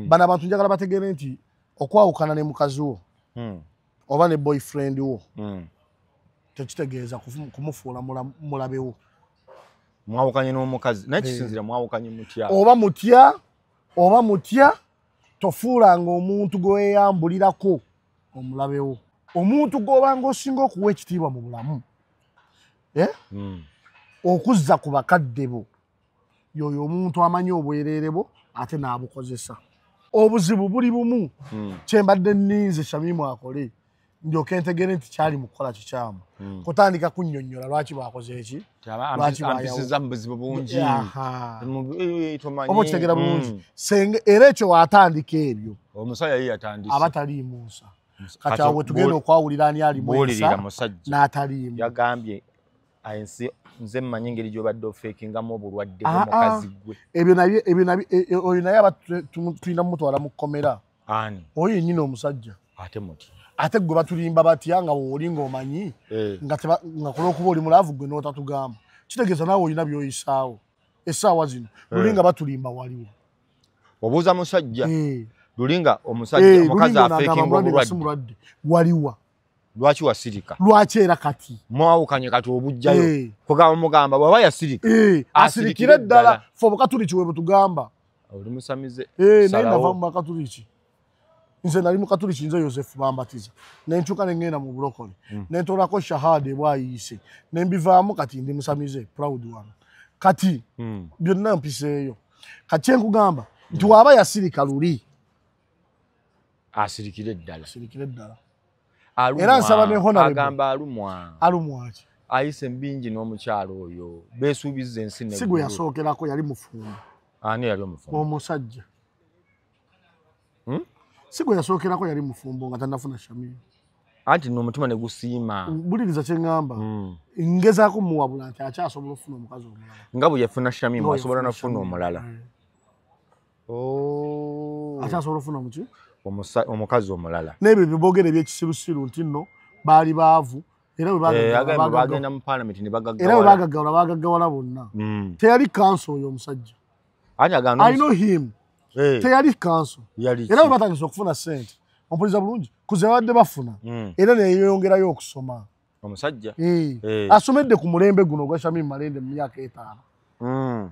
Bano abantu njagala bategeere nti okwawukana ne mukazi wo oba ne boyfriend wo tekitegeeza kumufuula mulabewo. Mwawukanye n'omukazi naye kisinzira mwawukanye mutya. Oba mutya tofuulanga omuntu gweyambulirako omulabewo. Omuntu gw'obanga osinga okuwa ekitiibwa mu bulamu okuzza ku bakadde bo y'oyo omuntu amanyi obwereere bwo ate n'abukozesa. Obuzibu buli bumu kyembadde nninze Shamimu akole ndyoke ntegere nti kyali mu kukola kikyamu. Kutandika kunnyonnyola lwaki bakoze eki, lwaki bampisiza mu buzibu bungi. Oba okitegeera bulungi. Era ekyo watandika ebyo omusajja ye yatandise aba taliimu nsa. Kati awo tugenda okwawulira ani alimu ensa n'ataliimu. Yagambye ensi nze mmanyi engeri gy'obadde ofeekingamu obulwadde bw'omukazi gwe. Ebyo nabyo oyo naye aba tulina mumutwala mu kkomera. Ani? Oyo yennyini omusajja. Ate muti. Ate gwe batulimba batya nga wooli ng'omanyi nga kulw'okuba oli mulaavu gwe n'otatugamba. Kitegeeza naawe olina by'oyisaawo essaawa zino. Luli nga batulimba waliwo. Obuuza musajja. Luli nga omusajja omukazi afeekinga obulwadde. Waliwa. Lwaki wasirika? Lwaki era kati? Mwawukanye kati obujjayo. Kugamba mugamba bw'aba yasirika. Asirikire ddala. Ffe Obukatuliki we butugamba. Oli musamize. Naye nava mu Bakatuliki. Nze nali mukatuliki nze Yosefu bambatiza. Ne nkyuka ne ŋŋenda mu bulokole. Ne ntoolako shahada ebwayiise. Ne mbivaamu kati ndi musamize proud wano. Kati byonna mpiseeyo. Kati kye nkugamba nti waba yasirika luli. Asirikire ddala. Asirikire ddala. Era nsaba ne honorable. Agamba alumwa. Alumwa ki? Ayise mbingi n'omukyalo oyo. Beesuubiza ensi ne. Si gwe yasookerako yali mufumbo. Ani yali omufumbo? Omusajja. Si gwe yasookerako yali mufumbo nga tannafuna Shamimu. Anti n'omutima ne gusiima. Buliriza kye ŋŋamba. Ngezaako muwabula nti akyasobola okufuna omukazi omulala. Nga bwe yafuna Shamimu asobola n'okufuna omulala. Akyasobola okufuna omuki? Omukazi omulala. N'ebyo bibogere eby'ekisirusiru nti nno baali baavu era bwe bagenda mu paalamenti ne bagaggawala. Era bwe bagaggawala bagaggawala bonna. Teyali kanso oyo omusajja. I know him. Teyali kanso. Era bwe batandise okufuna ssente ompuliza bulungi kuze babadde bafuna era neyeyongerayo okusoma. Omusajja asomedde ku mulembe guno ogwa Shamimu Malende mu myaka 5.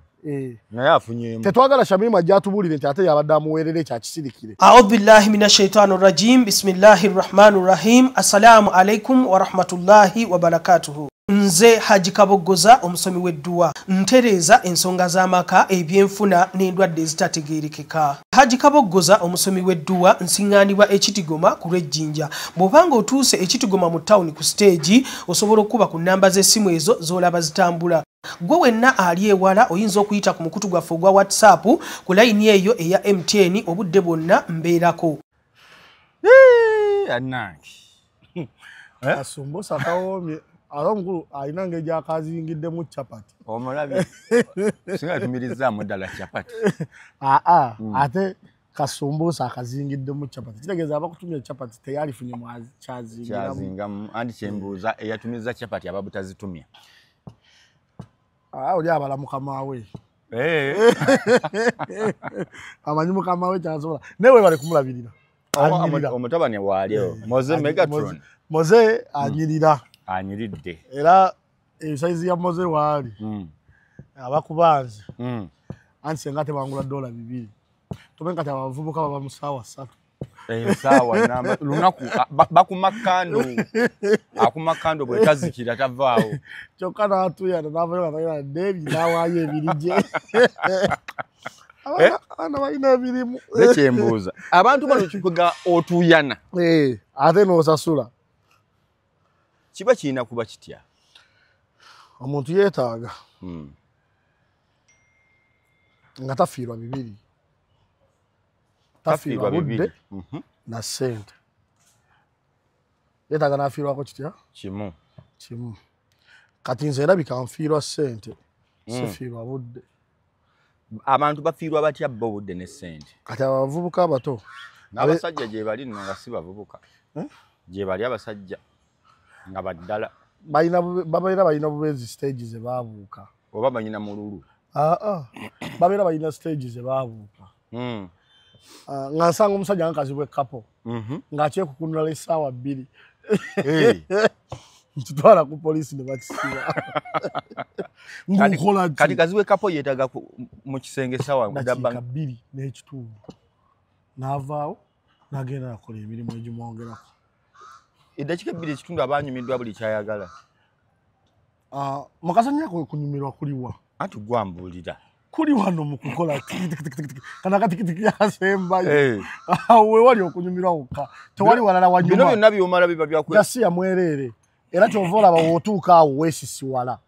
Naye afunyeemu. Tetwagala Shamimu ajja atubuulire nti ate yabadde amuweerera ekyakisirikire. A'udhu billahi minash shaitani rajim. Bismillahir rahmanir rahim. Assalamu alaikum wa rahmatullahi wa barakatuhu. Nze Haji Kaboggoza omusomi w'edduwa ntereeza ensonga z'amaka, ebyenfuna n'endwadde ezitategeerekeka. Haji Kaboggoza omusomi w'edduwa nsiŋŋaanibwa Ekitigoma ku lw'Ejjinja. Bw'obanga otuuse Ekitigoma mu tawuni ku siteegi osobola okuba ku nnamba z'essimu ezo z'olaba zitambula. Gwe wenna ali ewala oyinza okuyita ku mukutu gwaffe ogwa WhatsApp ku layini eyo eya MTN obudde bwonna mbeerako. Annange. Asumbusa kawoomye. Ate omukulu alina engeri gy'akazingiddemu chapati. Omulabye. Singa yatumirizaamu ddala chapati. Ate kasumbusa akazingiddemu chapati. Kitegeeza abakutumya chapati teyalifunye kyazingiramu. Kyazingamu. Anti kyembuuza eyatumiza chapati aba butazitumya. Oli abala mukama we. Amanyi mukama we kyasobola. Naye weebale kumulabirira. Omutabani waali Moze Megatron. Moze anyirira. Anyiridde. Era esayizi ya Moze waali abakubanze anti senga tebangula $2. Tumenye kati abavubuka baba mu ssaawa 3. Essaawa namba lunaku bakuma kando. Akuma kando bwe tazikira tavaawo. Kyokka n'atuyana n'avayo nga talina ddebi n'awaayo ebiri gye. Abaana balina emirimu. Nze kyembuuza abantu bano kikuga otuyana. Ate n'osasula. Kiba kirina kuba kitya? Omuntu yeetaaga nga tafiirwa bibiri. Tafiirwa budde na ssente. Yeetaaga n'afiirwako kitya? Kimu. Kimu. Kati nze erabika nfiirwa ssente, sifiirwa budde. Abantu bafiirwa batya bo obudde ne ssente? Kati abavubuka abato. N'abasajja gye bali nno nga si bavubuka. Gye bali abasajja nga baddala. Babeera balina bubeezi stage ze baabuuka. Oba balina mululu? Babeera balina stage ze baabuuka. Nga nsanga omusajja nga Kazibwe Kapo ng'akyekukunula essaawa 2. Nkitwala ku poliisi ne bakisiba. Nkola kati Kazibwe Kapo yeetaaga mu kisenge essaawa dakiika 2 n'ekitundu. N'avaawo n'agenda akola emirimu egimwongerako. Eddakiika 2 ekitundu aba anyumiddwa buli ky'ayagala. Mukasanyako kunyumirwa kuliwa. Anti gwambuulira. Kuli wano mu kukola kana katikitiki yasembayo. Awo we wali okunyumirwa wokka. Tewali walala wanyuma. Bino byonna by'omala biba bya kwe. Gasiya mwereere. Era ky'ova olaba w'otuuka awo weesisiwala.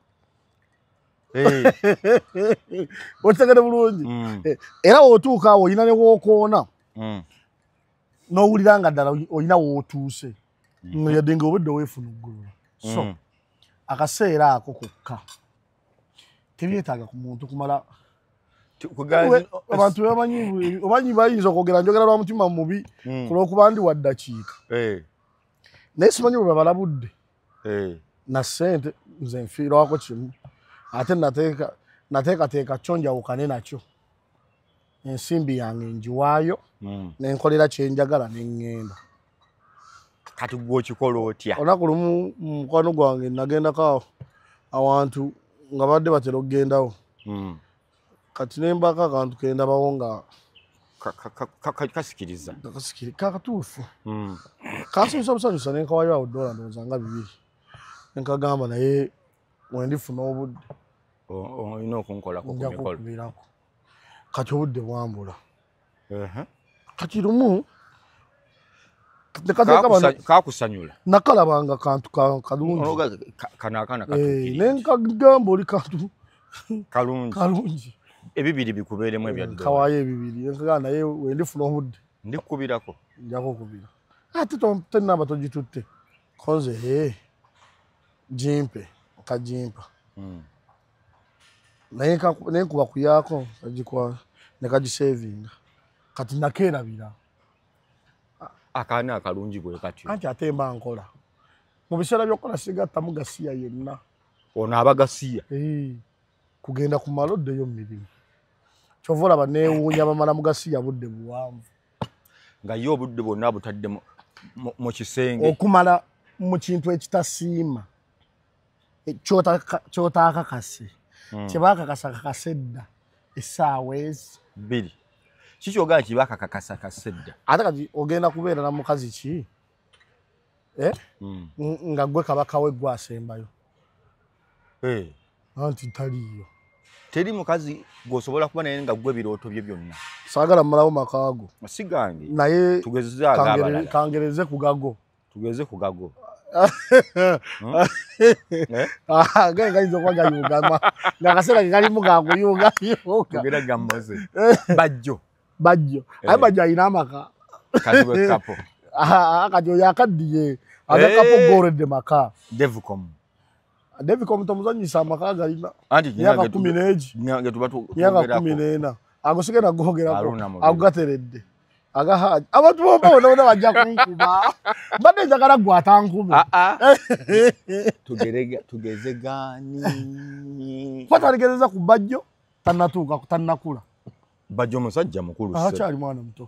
Okitegedde bulungi. Era w'otuuka awo olina ne w'okoona. N'owulira nga ddala olina w'otuuse. Yadde ng'obudde weefunuggulula. So akaseera ako kokka tebyetaaga ku muntu kumala. Abantu bamanyi bayinza okwogera njogera lwa mutima mubi ku lw'okuba ndi wa ddakiika. Naye simanyi bwe babalabudde na ssente nze nfiirwako kimu ate nateekateeka kyo njawukane nakyo. Ensimbi yange ngiwaayo ne nkolera kye njagala ne ŋŋenda. Kati gwe okikola otya? Olunaku lumu mukwano gwange nagendako awantu nga badde batera okugendawo. Kati ne mbaako akantu ke ndabawo nga kasikiriza. Kakatuufu. Kansanyusa busanyusa ne nkawayo awo $2 ndowooza nga 2. Ne nkagamba naye we ndifuna obudde. Olina okunkolako ku nja mikolo. kukubirako. Kati obudde bwambula. Kati lumu kakusanyula. Nakalabanga kantu kalungi. Kano akaana katuukirire. Ne nkagamba oli kantu kalungi. Kalungi. Ebibiri bikubeeremu ebya ddala. Nkawaayo ebibiri. Nkagamba naye we ndifuna obudde. Ndikukubirako. Nja kukubira. Ate tennaba togitutte. Konze gimpe nkagimpa. Naye nkuba kuyaako nkagikwa ne kagisevinga. Kati nakeerabira. Akaana akalungi bwe katyo. Anti ate mba nkola. Mu biseera by'okukola sigattamu gasiya yenna. Ono aba gasiya. Kugenda kumala oddeyo mu mirimu. Ky'ova olaba neewuunya bamala mu gasiya budde buwanvu. Nga ye obudde bwonna butadde mu kisenge. Okumala mu kintu ekitasiima. Ky'otaakakase. Kye baakakasakakase dda essaawa ezi. 2. Kiki ogamba nti baakakakasakase dda? Ate kati ogenda kubeera na mukazi ki? Nga gwe kabaka we gwe asembayo. Anti taliiyo. Teri mukazi gw'osobola kuba naye nga gwe birooto bye byonna. Saagala mmalawo makaago. Si gange. Naye tugezezaako abalala. Kangereze ku gago. Tugeze ku gago. Gange gayinza okuba gayugama. Ng'akaseera ke kalimu gakuyuga. Tugera gamboze. Bajjo. Bajjo. Aye Bajjo alina amaka. Kazibwe Kapo. Kati oyo akaddiye. Ate Kapo goredde maka. Devcom. Devcom tomuzannyisa amaka galina. Anti myaka 10 n'egi. Myaka 14. Ago sigenda gogerako. Ago gateredde. Agaha abantu bomba bona bajja kunkuba. Mbadde njagala gwe atankube. Tugeze gani. Kwata aligereza ku Bajjo tannatuuka tannakula. Bajjo musajja mukulu. Akyali mwana muto.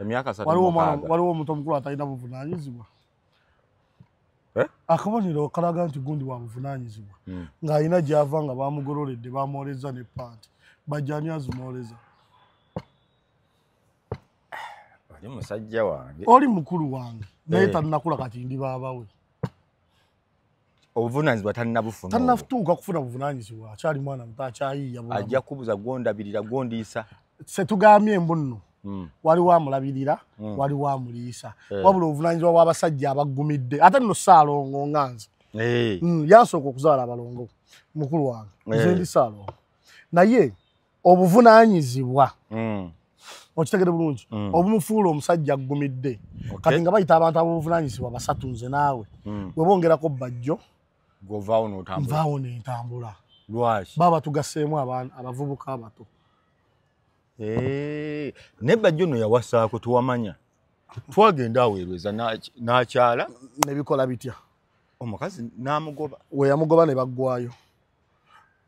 Emyaka 36. Waliwo omuto mukulu atalina buvunaanyizibwa. Akabonero kalaga nti gundi wa buvunaanyizibwa. Ng'alina gy'ava nga bamugololedde bamwoleza ne panti. Bajjo ani azimwoleza? Oli musajja wange. Oli mukulu wange. Naye tannakula kati ndi baaba we. Obuvunaanyizibwa tannabufuna. Tannatuuka kufuna buvunaanyizibwa. Akyali mwana muto akyayiiya bulamu. Ajja kubuza gwondabirira gwondiisa. Setugambye mbu nno. Waliwo amulabirira, waliwo amuliisa. Wabula obuvunaanyizibwa bw'abasajja abaggumidde. Ate nno Ssaalongo nga nze. Yansooka okuzaala abalongo mukulu wange. Nze ndi Ssaalongo. Naye obuvunaanyizibwa okitegedde bulungi obumufuula omusajja aggumidde. Kati nga bayita abantu ab'obuvunaanyizibwa basatu nze naawe. Bwe bongerako Bajjo gw'ovaawo n'otambula. Nvaawo ne ntambula. Lwaki? Baba tugasseemu abavubuka abato. Ne Bajjo nno yawasaako tuwamanya. Twagenda aweereza n'akyala. Ne bikola bitya? Omukazi n'amugoba. We yamugoba ne baggwayo.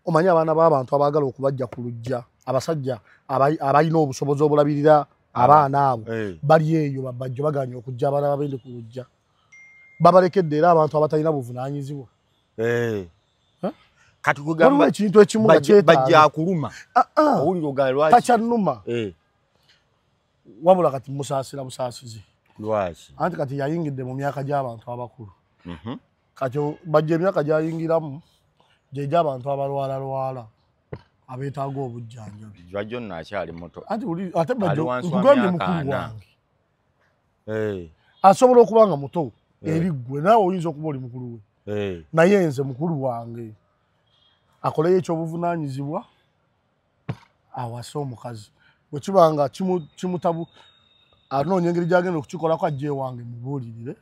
Omanyi abaana b'abantu abaagala okubajja ku luggya, abasajja abalina obusobozi obulabirira Abaana abo bali eyo babajjo baganye okujja abaana babende ku lujja. Babalekedde era abantu abatalina buvunaanyizibwa. Kati kugamba ekintu ekimu nga kyetaaga. Bajja kuluma. Owulira ogala lwaki? Takyannuma. Wabula kati musaasira busaasizi. Lwaki? Anti kati yayingidde mu myaka gy'abantu abakulu. Kati bajja emyaka gy'ayingiramu gye gy'abantu abalwalalwala abeetaaga obujjanjabi. Bajjo nno akyali muto. Anti ate Bajjo nkugambye mukulu wange. Asobola okuba nga muto eri ggwe naawe oyinza okuba oli mukulu we. Naye nze mukulu wange. Akoleyo ekyobuvunaanyizibwa awase omukazi. Bwe kiba nga kimutabu anoonya engeri gy'agenda okukikolako ajja ewange mubuulirire.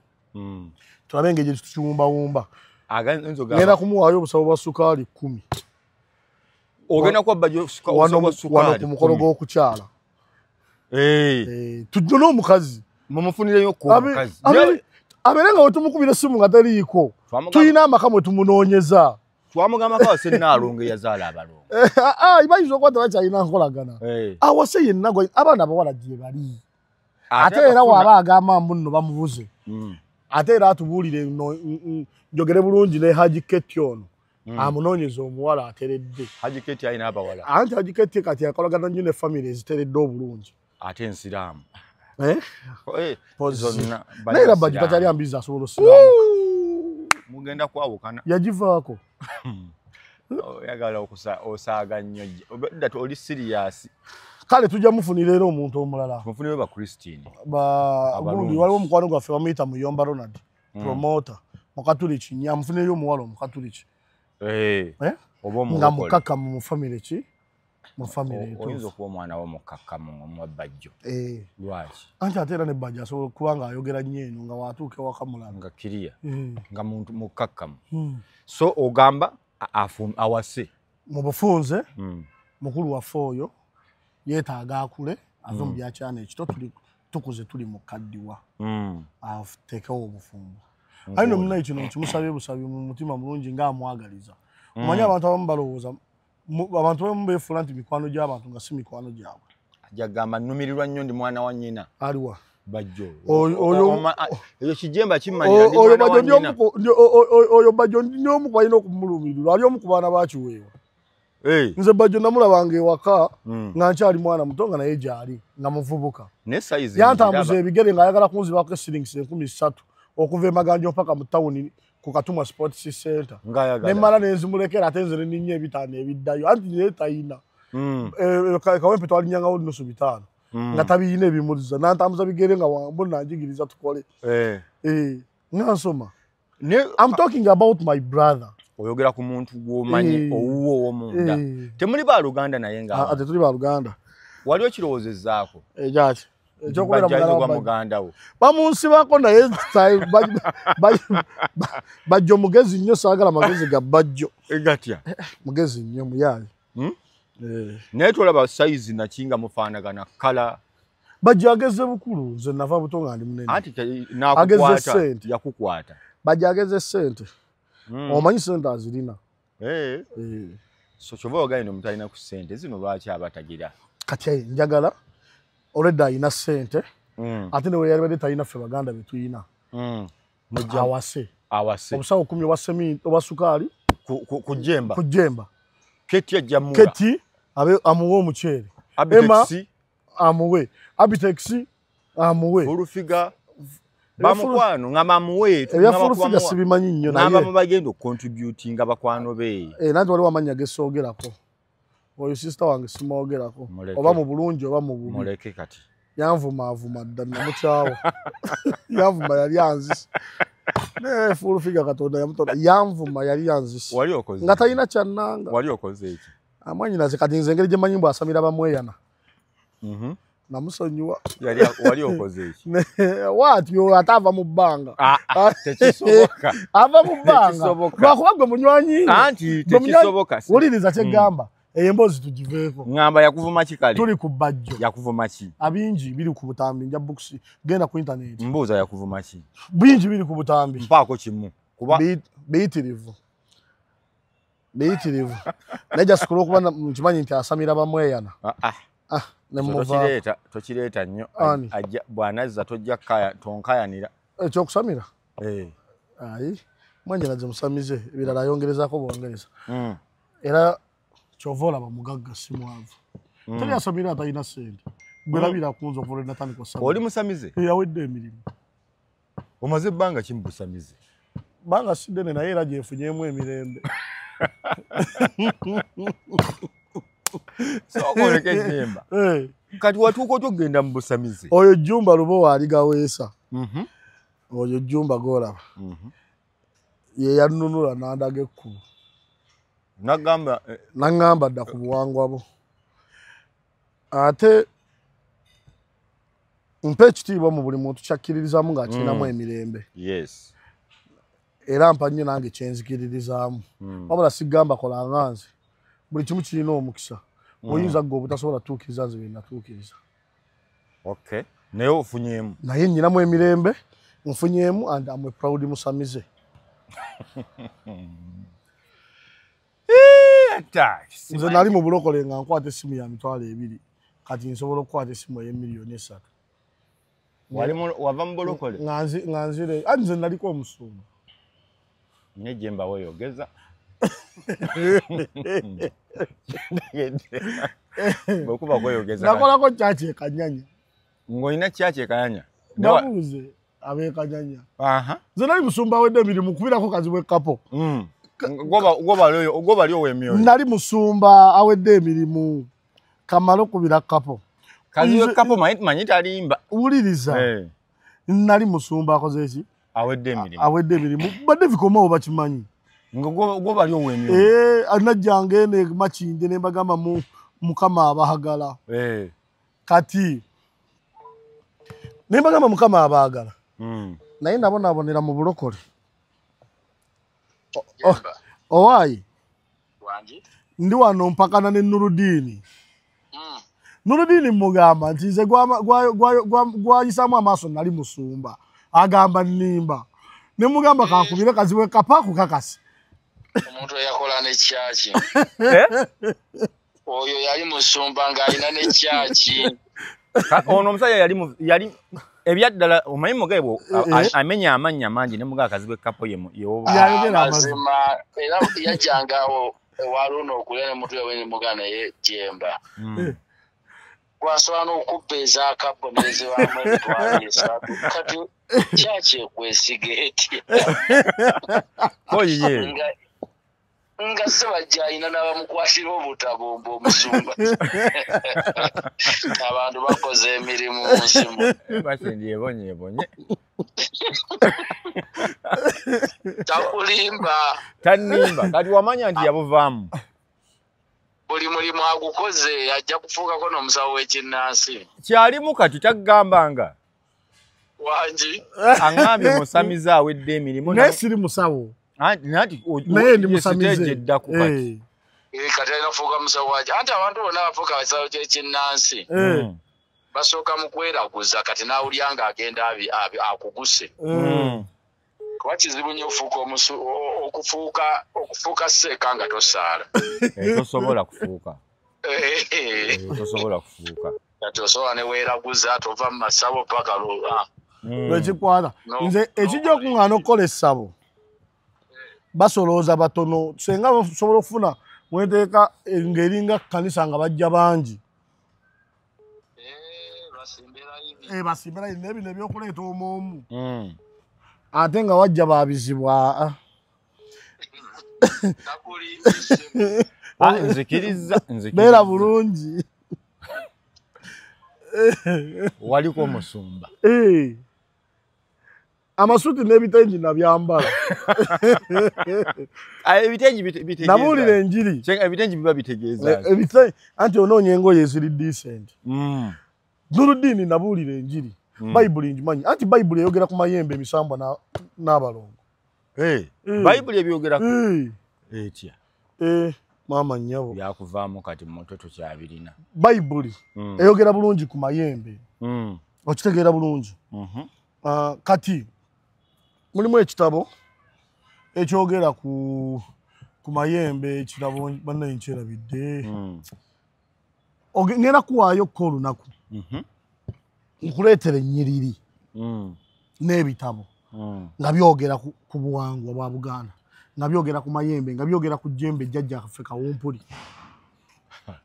Tulabe engeri gye tukiwumbawumba. Ngenda kumuwaayo obusawo bwa sukaali 10. Ogenda kuwa Bajjo obusawo bwa sukaali wano ku mukolo gw'okukyala. Tujje n'omukazi. Mumufunireyo ku omukazi. Abeere nga wetumukubira essimu nga teriiko. Tulina amaka mwe tumunoonyeza. Twamugambako Ssennaalongo eyazaala abalongo. Bayinza okuba tebakyalina nkolagana. Awase yenna abaana abawala gye bali. Ate era waba agamba mbu nno bamubuze. Ate era atubuulire njogere bulungi ne Haji Keti ono. Amunoonyeza omuwala ateredde. Haji Keti alina abawala. Anti Haji Keti kati akolagana nnyo ne famire eziteredde obulungi. Ate ensiraamu. Naye era Bajjo takyali ambizi asobola osiraamuka. Mugenda kwawukana. Yagivaako. Oyagala osaaga nnyo. Obadde oli serious. Kale tujja mufunira era omuntu omulala. Mufunire ba Christine. Gundi waliwo omukwano gwaffe bamuyita Muyomba Ronald. Promoter. Mukatuliki. Amufunireyo omuwala omukatuliki. Oba omulokole. Nga mukakkamu mu famire ki? Mu famire etuufu. Oyinza okuba omwana wo mukakkamu omuwa Bajjo. Lwaki? Anti ate era ne Bajjo asobola okuba ng'ayogera nnyo eno nga watuuka ewaka mulala. Nga kiriya. Nga muntu mukakkamu. So ogamba awase. Mu bufunze, mukulu waffe oyo yeetaaga akule ave mu byakyana ekito tukuze tuli mu kaddiwa. Ateekewo obufumbo. Aye nno munnaye kino nkimusabye busabi mu mutima mulungi ng'amwagaliza. Omanyi abantu abamu balowooza abantu abamu beefuula nti mikwano gy'abantu nga si mikwano gyabwe. Ajja kugamba nnumirirwa nnyo ndi mwana wa nnyina. Aliwa? Bajjo. Eyo kijemba kimmanyira ndi mwana wa nnyina. Oyo Bajjo ndi omu ku balina okumulumirirwa, ali omu ku baana ba Kiweewa. Nze Bajjo namulabanga ewaka nga nkyali mwana muto nga naye gy'ali nga muvubuka. Yantambuza ebigere ng'ayagala kunzibako esiringisi 3000 okuva e Maganjo mpaka mu tawuni ku Katumwa Sports Center. Nemmala nenzimulekera ate nze ne nninnya 5 ebiddayo anti naye tayina. Kawempe twalinyangawo 5.5 nga tabiyina ebimuliza nantambuza bigere nga wambo nanjigiriza tukole. Nga nsoma. I'm talking about my brother. Oyogera ku muntu gw'omanyi owuwo ow'omunda. Temuli baluganda naye nga. Ate tuli baluganda. Wali okirowoozezaako? Gyaki? Ekyokubeera muganda wo. Bamunsibako naye Bajjo mugezi nnyo saagala magezi ga Bajjo. Gatya? Mugezi nnyo muyaaye. Naye tolaba sayizi nakinga mufaanagana kala. Bajjo ageze bukulu nze nava buto nga ndi munene. Anti nakukwata yakukwata. Bajjo ageze ssente. Omanyi ssente azirina. So kyova ogambye omuntu alina ku ssente zino lwaki abatagira? Kati njagala olwedda alina ssente ate ne we yalibadde talina ffe baganda be tuyina. Awase. Awase. Obusawo 10 obwa sukaali ku jjemba. Ku jjemba. Keti ajja muwa. Keti amuwe omuceere. Abitex amuwe. Abitex amuwe. Olufiga bamukwano nga mamuwe ebya Fulufiga sibimanyi nnyo naye. N'abamu bagenda okucontributinga bakwano be. Nanti waliwo amannya ge soogerako. Oyo sister wange simwogerako. Oba mu bulungi oba mu bubi. Muleke kati. Yanvuma avuma dda namukyawa. Yanvuma yali anzise. Ne Fulufiga Katonda yamutonda. Yanvuma yali anzise. Wali okoze. Nga talina kyannanga. Wali okoze eki? Amwanyinaze kati nze engeri gye mmanyi mbu asamira bamweyana. Namusonyiwa. Wali okoze eki? Waatyo ate ava mu bbanga. Tekisoboka. Ava mu bbanga. Lwakuba gwe munywanyi. Anti tekisoboka. Wuliriza kye ggamba. Eyo emboozi tugiveeko. Ŋŋamba yakuvuma ki kale? Tuli ku Bajjo. Yakuvuma ki? Abingi biri ku butambi nja books genda ku internet. Mbuuza yakuvuma ki? Bingi biri ku butambi. Mpaako kimu. Kuba biyitirivu. Biyitirivu. Naye just kulwokuba nkimanyi nti asamira bamweyana. Tokireeta nnyo bw'anazza tojja tonkayanira. Ekyokusamira? Ayi mwannyinaze musamize, ebirala ayongerezaako bwongereza. Era kyova olaba mugagga si mwavu. Teri asamira atalina ssente. Gwe labira kunze okuva lwe natandika osamira. Oli musamize? Yawedde emirimu. Omaze ebbanga ki mu busamize? Bbanga si ddene naye era gye nfunyeemu emirembe. Sooka oleke ejjemba. Kati watuuka otya okugenda mu busamize? Oyo Jjumba Lubowa ali Gaweesa. Oyo Jjumba gw'olaba. Ye yannunula n'andaga ekkubo. N'agamba n'aŋŋamba dda ku buwangwa bwo. Ate mpa ekitiibwa mu buli muntu kyakkiririzaamu ng'akirinamu emirembe. Yes. Era mpa nnyo nange kye nzikiririzaamu. Wabula sigamba kola nga nze. Buli kimu kirina omukisa. Oyinza ggwe obutasobola tuukiriza nze bye natuukiriza. Okay. Naye ofunyeemu. Naye nnyinamu emirembe, nfunyeemu and I'm a proud musamize. Nze nali mu bulokole nga nkwata essimu ya 20,000. Kati nsobola okukwata essimu ey'emiliyoni 3. Wava mu bulokole? Nga nzire, nze naliko omusumba. Nye Jjemba weeyogeza. Bwekuba kweyogeza. Nakolako kyaki e Kanyanya. Ng'olina kyaki e Kanyanya? Nabuuze ab'e Kanyanya. Nze nali musumba wedde emirimu kubirako Kazibwe Kapo. Gwoba ali ow'emyoyo. Nali musumba awedde emirimu kamale okubira Kapo. Kazibwe Kapo manyi talimba. Wuliriza. Nali musumba akoze ki? Awedde emirimu. Awedde emirimu. Badde bikomawo bakimanyi. Nga gwoba ali ow'emyoyo. Najjanga eno e Makindye ne mbagamba Mukama abaagala. Kati ne mbagamba Mukama abaagala. Naye nabonaabonera mu bulokole. Owaayi. Ndi wano mpakana ne Nurudini. Nurudini mugamba nti nze gwayisaamu amaaso nali musumba. Agamba nnimba. Ne mugamba kankubire Kazibwe Kapo akukakase. Omuntu eyakola ne kyaki. Oyo yali musumba ng'alina ne kyaki. Ono omusajja yali ebyaddala omanyi mugabe amenya amannya mangi ne mugabe Kazibwe Kapo yayogera amazima era yajjangawo ewaluno okulya ne mutwe we ne mugana ye Jjemba. Kwasobola n'okubba ez'akabbo n'ezibaamu 30,000. Kati kyaki ekwesiga etya? Koyiye. Nga Ssebajja alina n'abamukwatira obutabombo omusumba. Abantu bakoze emirimu mu nsi muno. Bakindi ebonyeebonye. Takulimba. Tannimba. Kati wamanya nti yabuvaamu. Buli mulimu agukoze ajja kufuukako n'omusawo w'ekinnansi. Kyalimu kati taggambanga. Wangi. Aŋŋambye musamize awedde emirimu. Naye siri musawo. Naye ndi musamize. Kati. Kati alina kufuuka musawo waki. Anti abantu bonna bafuuka abasawo ky'ekinnansi. Basooka mu kweraguza kati n'awulya ng'agenda akuguse. Kuba kizibu nnyo okufuuka sseeka nga tosaala. Tosobola kufuuka. Tosobola kufuuka. Kati osobola ne weeraguza tova mu masabo paka lwekikwata. Nze ekijja okuŋŋaana okukola essabo basolooza batono. Senga basobola okufuna mweteeka ng'eringa kkanisa nga bajja bangi. Basimbe layini n'ebino ebyokuleeta omu omu. Ate nga wajja baabizibwa. Nzikiriza. Beera bulungi. Waliko omusumba. Amasuti n'ebitengi nabyambala. Ebitengi bitegeeza. Nabuulira enjiri. Ebitengi biba bitegeeza. Anti onoonya engoye eziri decent. Nurudini nabuulira enjiri. Bayibuli ngimanyi. Anti Bayibuli eyogera ku mayembe emisambwa n'abalongo. Bayibuli ebyogerako? Etya? Maama nnyabo. Byakuvaamu kati mu mutwe tukyabirina. Bayibuli eyogera bulungi ku mayembe. Okitegeera bulungi. Kati mulimu ekitabo ekyogera ku mayembe, ekitabo bannaye nkyerabidde. Ngenda kuwaayo ko olunaku nkuleetera ennyiriri n'ebitabo nga byogera ku buwangwa bwa Buganda, nga byogera ku mayembe, nga byogera ku jjembe jjajjaffe Kawumpuli,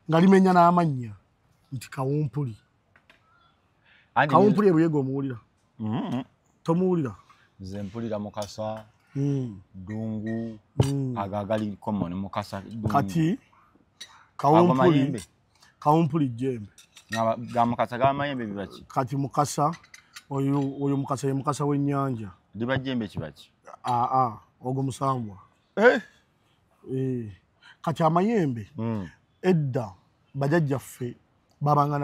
nga limenya n'amannya nti Kawumpuli. Kawumpuli ebuyega omuwulira? Tomuwulira? Nze mpulira Mukasa, Ddungu, ago agali common, Mukasa, Ddungu. Kati Kawumpuli, Kawumpuli jjembe. Ga Mukasa g'amayembe biba ki? Kati Mukasa oyo Mukasa ye Mukasa w'ennyanja. Liba jjembe kiba ki? Aa, ogwo musambwa. Kati amayembe edda bajjajjaffe babanga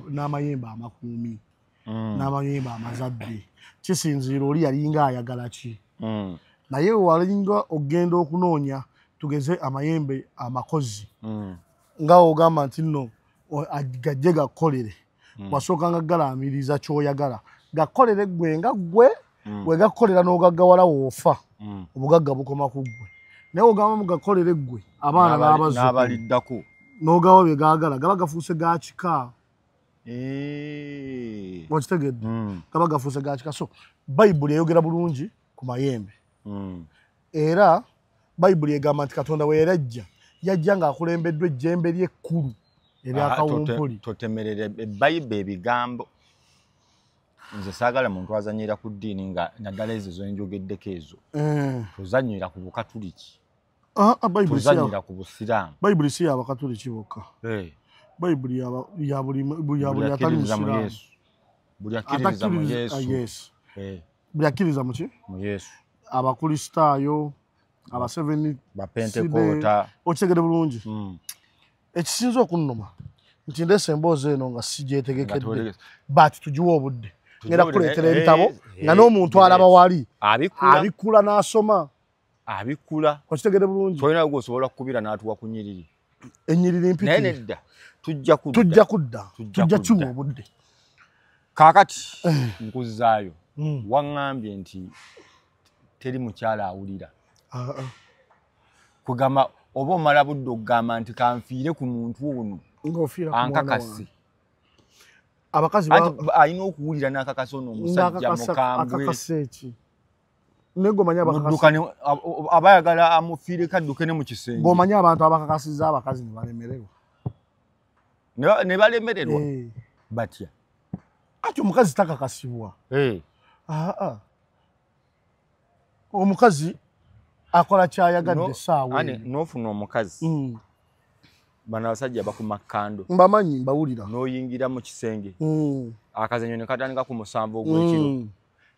n'amayembe amakuumi, n'amayembe amazadde. Kisinziira oli yalinga ayagala ki. Naye walinga ogenda okunoonya tugeze amayembe amakozi, nga ogamba nti nno gajje gakolere, wasookanga galaamiriza ky'oyagala gakolere ggwe nga ggwe, bwe gakolera n'ogaggawala woofa, obugagga bukoma ku ggwe. Naye ogamba mugakolere ggwe abaana n'abazzukulu n'abaliddako n'ogawa bye gaagala, gaba gafuuse ga kika. Okitegedde? Gaba gafuuse ga kika. So Bayibuli eyogera bulungi ku mayembe. Era Bayibuli egamba nti Katonda we yajja, yajja ng'akulembeddwa ejjembe ly'ekkulu erya Kawumpuli. Totemerere Bayibuli ebigambo. Nze saagala muntu azannyira ku ddiini nga naddala ezo zenjogeddeko ezo. Tozannyira ku Bukatuliki. Tozannyira ku Busiraamu. Bayibuli si y'Abakatuliki bokka. Bayibuli ya buli atali Musiraamu. Buli akkiririza mu Yesu. Buli akkiririza mu ki? Mu Yesu. Abakristaayo, Abaseveni, Bapentekoota. Okitegedde bulungi. Ekisinza okunnuma nti ndeese emboozi eno nga sigyetegekedde, but tugiwe obudde. Ngenda kukuleetera ebitabo nga n'omuntu alaba wali abikkula n'asoma. Abikkula. Okitegedde bulungi. Tolina gw'osobola kukubira n'atuwa ku nnyiriri. Ennyiriri mpitirivu. Naye nedda tujja kudda. Tujja kudda. Tujja kiwa obudde. Kaakati nkuzzaayo. Waŋŋambye nti teri mukyala awulira. Kugamba oba omala budde okugamba nti kanfiire ku muntu ono ankakase. Abakazi alina okuwulira n'akakasa ono omusajja mukambwe. Akakase ki? Naye g'omanyi abakakasa. Aba ayagala amufiireko adduke ne mu kisenge. G'omanyi abantu abakakasizza abakazi ne balemererwa. Ne balemererwa? Batya? Ati omukazi takakasibwa. Omukazi akola kyayagadde essaawa eyo. N'ofuna omukazi. Bano abasajja bakuma kkando. Mbamanyi, mbawulira. N'oyingira mu kisenge. Akazannyo ne katandika ku 7 ogw'ekiro.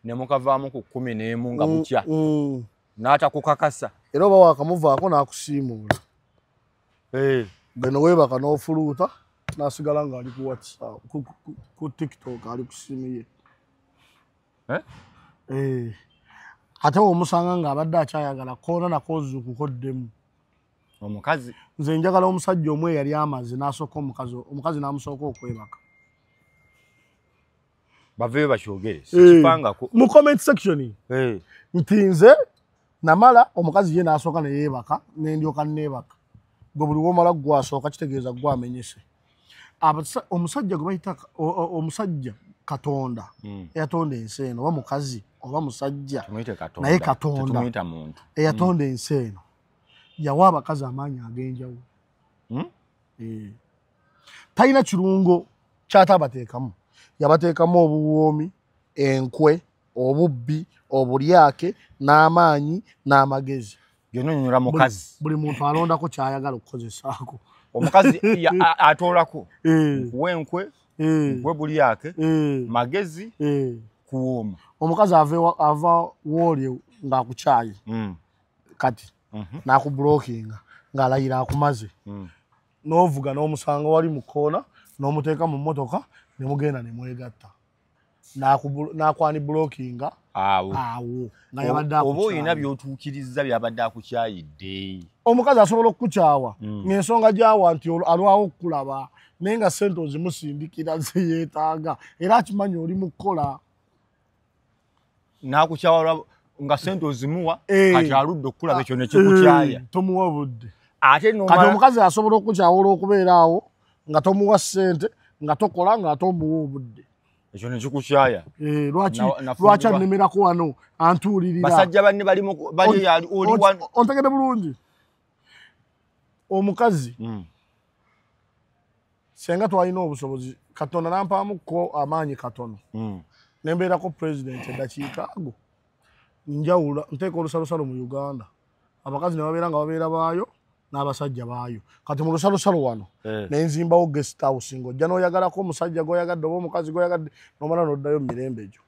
Ne mukavaamu ku 11 nga bukya. N'atakukakasa. Era oba waakamuvaako n'akusiimuula. Beno weebaka n'ofuluuta n'asigala ng'ali ku WhatsApp, ku TikTok ali ku ssimu ye. Ate omusanga ng'abadde akyayagala koona nakozuukuko ddemu. Omukazi. Nze njagala omusajja omu eyali amaze n'asooka omukazi n'amusooka okwebaka. Baveeyo bakyogere. Sikipangako. Mu comment section. Nti nze namala omukazi ye n'asooka ne yeebaka ne ndyoka neebaka. Gwe buli w'omala gw'asooka kitegeeza gw'amenyese. Omusajja gwe bayita omusajja Katonda eyatonda ensi eno, oba mukazi oba musajja, naye Katonda eyatonda ensi eno yawa abakazi amaanyi ag'enjawulo. Talina kirungo ky'ataabateekamu. Yabateekamu obuwoomi, enkwe, obubbi, obulyake, n'amaanyi n'amagezi. Byonna onyonyola mukazi. Buli muntu alondako ky'ayagala okukozesaako. Omukazi atoolako nkuwe enkwe, nkuwe bulyake, magezi, kuwooma. Omukazi ava wooli ng'akukyaye kati n'akubulokinga ng'alayira akumaze. N'ovuga n'omusanga wali mu kkoona n'omuteeka mu mmotoka ne mugenda ne mwegatta. N'akwani bulokinga awo nga yabadde akukyaye. Oba olina by'otuukirizza by'abadde akukyayidde. Omukazi asobola okukukyawa ng'ensonga gy'awa nti alwawo okukulaba, naye nga ssente ozimusindikira ze yeetaaga era akimanyi oli mu kukola. N'akukyawa nga ssente ozimuwa kati aludde okukulaba ekyo ne kikukyaya. Tomuwa budde. Ate kati omukazi asobola okukukyawa olw'okubeera awo Nga tomuwa ssente, nga tokola, nga tomuwa obudde. Ekyo ne kikukyaya. Lwaki annemerako wano antuulirira? Basajja banne bali oli wano. Ontegedde bulungi. Omukazi senga twalina obusobozi, Katonda n'ampaamuko amaanyi katono. Ne mbeerako pulezidenti eddakiika ago. Njawula nteeka olusalosalo mu Uganda. Abakazi ne babeera nga babeera baayo n'abasajja baayo. Kati mu lusalosalo wano ne nzimbawo guest house ng'ojja n'oyagalako omusajja gw'oyagadde oba omukazi gw'oyagadde n'omala n'oddayo mu mirembe egyo.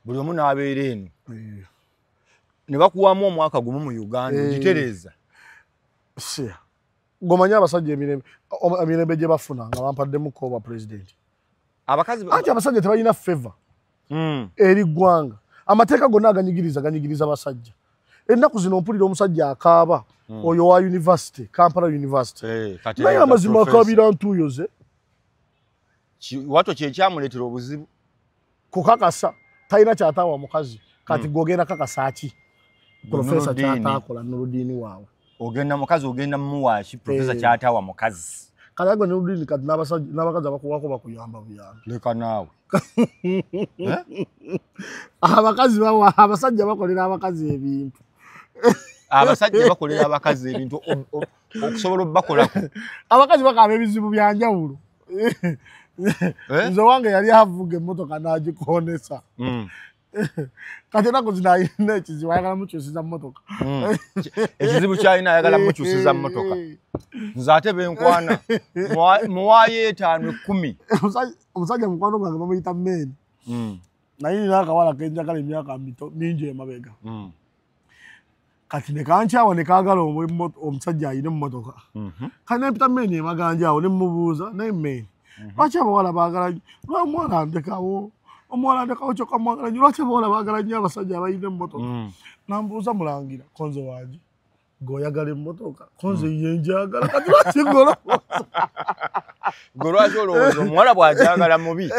Buli omu n'abeera eno. Ne bakuwaamu omwaka gumu mu Uganda ogitereeza. G'omanyi abasajja emirembe gye bafuna nga bampaddemukko obwa pulezidenti. Anti abasajja tebalina favor eri ggwanga. Amateeka gonna aganyigiriza basajja. Ennaku zino mpulira omusajja akaaba oyo wa university, Kampala University. Naye amazima akaabira ntuuyo ze. Wato kye kyamuleetera obuzibu. Kukakasa talina kyataawa mukazi. Kati gw'ogenda kakasa ki? Profesa kyataakola Nurudini waawe. Ogenda mukazi ogenda mumuwa ki? Profesa kyataawa mukazi. Kale agwe Nurudini kati n'abakazi abakuwaako bakuyamba buyambi. Leka naawe. Abakazi bawa abasajja bakolera abakazi ebintu. Abasajja bakolera abakazi ebintu okusobola obbakolako. Abakazi bakaaba ebizibu bya njawulo. Nze wange yali avuga emmotoka n'agikonesa. Kati ennaku zino alina ekizibu ayagala mukyusiza mmotoka. Ekizibu ky'alina ayagala mukyusiza mmotoka. Nze ate benkwana muwaayo 5 10. Omusajja mukwano gwange bamuyita Meni. Naye nina akawala ke njagala emyaka mingi emabega. Kati ne kankyawa ne kaagala omusajja alina emmotoka. Kati ne mpita Meni emaganja awo ne mmubuuza naye Meni lwaki abawala baagala nnyo? Omuwala andekawo, omuwala andekawo kyokka mwagala nnyo. Lwaki abawala baagala nnyo abasajja abalina emmotoka? Nambuuza mulangira konze wange gweoyagala emmotoka konze ye njagala kati lwaki golowooza? Gwe lwaki olowooza omuwala bw'agyagala mubi?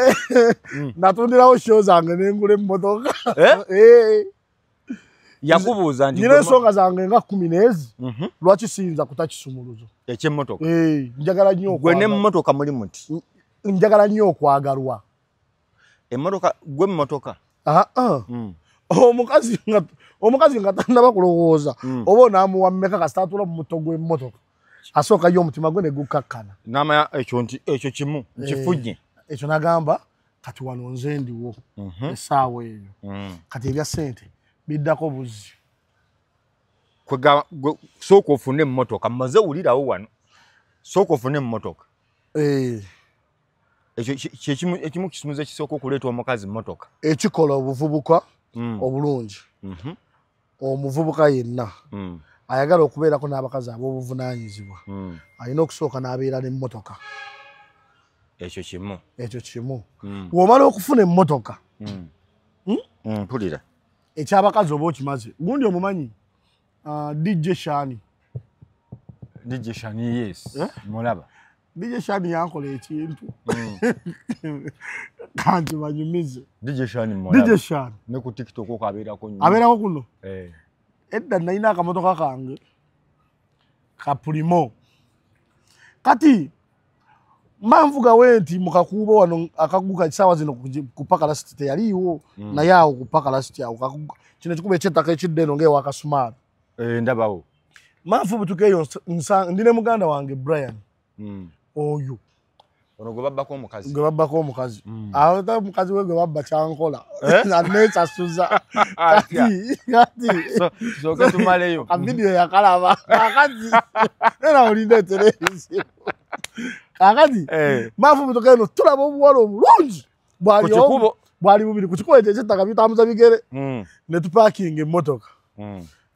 Natundirawo show zange ne ngula emmotoka. Yakubuuza nti nina ensonga zange nga 10 lwaki siyinza kutakisumuluzo eky'emmotoka? Njagala nnyo gwe n'emmotoka muli muti. Njagala nnyo okwagalwa. Emmotoka gwe mmotoka? Omukazi nga tannaba kulowooza oba onaamuwa mmeka kasita atuula mu muto gw'emmotoka asooka ye omutima gwe ne gukkakkana. N'amanya ekyo nti ekyo kimu nkifunye. Ekyo n'agamba kati wano nze ndiwo essaawa eyo. Kati ebya ssente biddako buzzi. Sooka ofune emmotoka mmaze wulirawo wano. Sooka ofune emmotoka. Ekyo ekimu kisumuzo ekisooka okuleeta omukazi mmotoka. Ekikola obuvubuka obulungi. Omuvubuka yenna ayagala okubeerako n'abakazi ab'obuvunaanyizibwa alina okusooka n'abeera n'emmotoka. Ekyo kimu. Ekyo kimu. Bw'omala okufuna emmotoka mpulira ekyabakazi oba okimaze. Gundi omumanyi DJ Shani. DJ Shani yes. Mulaba. DJ Shani yankola ekintu. Kanti banyumize. DJ Shani mulaba. DJ Shani. Ne ku TikTok ko abeerako nnyo. Abeerako kuno? Edda nalina akamotoka kange ka Primo. Kati manvuga we nti mu kakuubo wano akaguka essaawa zino ku paka lasiti teyaliiwo naye awo ku paka lasiti awo kakuguka kino ekikubo eky'ettaka ekidda eno ng'ewa Kasumaali. Ndabawo. Manfubutuka eyo ndi ne muganda wange Brian. Oyo. Ono gwe babbako omukazi. Gwe babbako omukazi. Awo ate omukazi we gwe babba kyankola. Aneesasuza. Kati. Sooka tumaleyo. Ka vidiyo yakalaba. Kakati. Era olinda etereeziyo. Kakati. Manfubutuka eno tulaba obuwala obulungi. Bwali bubiri ku kikubo ekyo eky'ettaka bitambuza bigere. Ne tupaakinga emmotoka.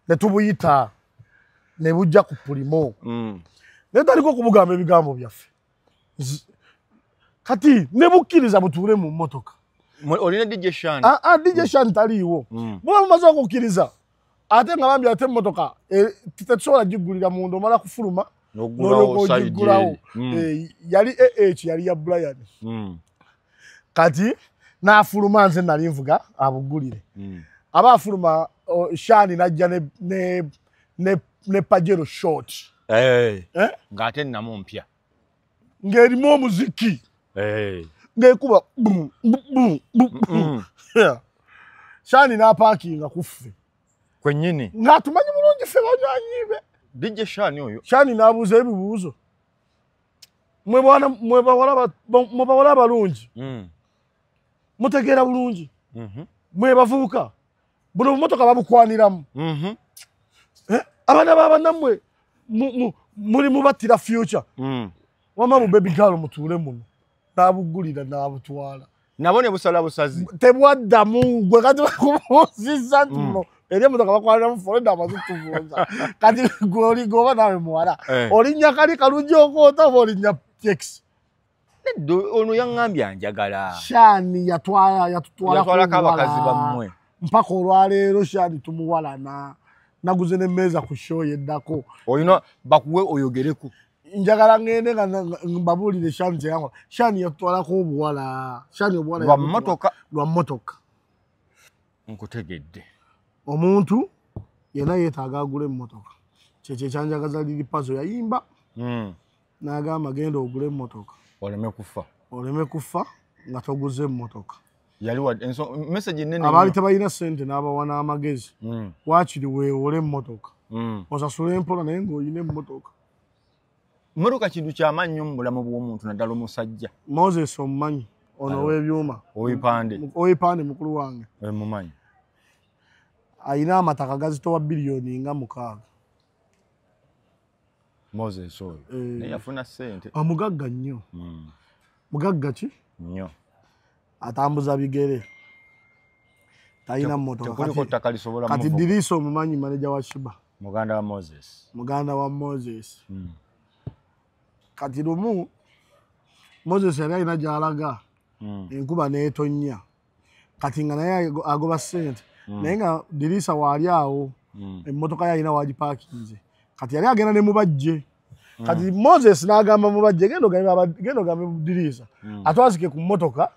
Ne tubuyita. Ne bujja ku Primo. Ne tutandika okubugamba ebigambo byaffe. Kati ne bukkiriza butuule mu mmotoka. Olina DJ Shani? DJ Shani taliiwo. Muba mumaze okukkiriza ate nga bambi ate emmotoka tetusobola giggulira munda omala kufuluma n'olyoka ogiggulawo. Yali AH yali ya Brian. Kati n'afuluma nze nali nvuga abuggulire. Aba afuluma Shani n'ajja ne Pajero short. Ng'ate nnamu mpya. Ng'erimu omuziki. Ng'ekuba bum bum bum. Shani n'apaakinga ku ffe. Kwennyini. Ng'atumanyi bulungi ffe banywanyi be. DJ Shani oyo. Shani n'abuuza ebibuuzo. Mwe bawala balungi. Mutegeera bulungi. Mwe bavubuka. Buno bumotoka babukwaniramu. Abaana b'abannammwe muli mubattira future. Wamma bu baby girl mutuule muno. N'abugulira n'abutwala. Nabo ne busala busazi. Tebwaddamu gwe kati bakubuuzizza nti muno eri emmotoka bakwaniramu foleda amaze tubuuza. Kati gwe oligoba naawe muwala. Olinnya kali kalungi okoota oba olinnya taxi? Nedda ono yaŋŋambye anjagala. Shani yatutwalako abakazi bammwe. Mpaka olwaleero Shani tumuwalana. Naguze n'emmeeza ku show yeddako. Olina bakuwe oyogereko. Njagala ngende nga mbabuulire Shani kye yankola. Shani yatutwalako obuwala. Shani obuwala lwa mmotoka. Lwa mmotoka. Nkutegedde. Omuntu yenna yeetaaga agule emmotoka. Kyekyo ekyanjagaza Lil Pazo yayimba. N'agamba genda ogule emmotoka. Oleme kufa. Oleme kufa nga toguze emmotoka. Yaliwa message nnene. Abaali tebalina ssente n'abawa n'amagezi. Waakiri weewole emmotoka. Osasule empola naye ng'olina emmotoka. Mmotoka kintu kyamaanyi nnyo mu bulamu bw'omuntu naddala omusajja. Moses omumanyi ono ow'ebyuma. Ow'ebipande. Ow'ebipande mukulu wange. Mumanyi. Ayina amataka gazitowa biliyoni nga 6. Moses oyo. Naye yafuna ssente. Mugagga nnyo. Mugagga ki? Nnyo. Atambuza bigere. Talina mmotoka. Kati Dirisa omumanyi maneja wa Shiba. Muganda wa Moses. Muganda wa Moses. Kati lumu Moses yali alina gy'alaga enkuba n'etonnya. Kati nga naye agoba ssente. Naye nga Dirisa waali awo emmotoka ye alina wagipaakinze. Kati yali agenda ne Mubajje. Kati Moses n'agamba Mubajje genda ogambe Dirisa atwazike ku mmotoka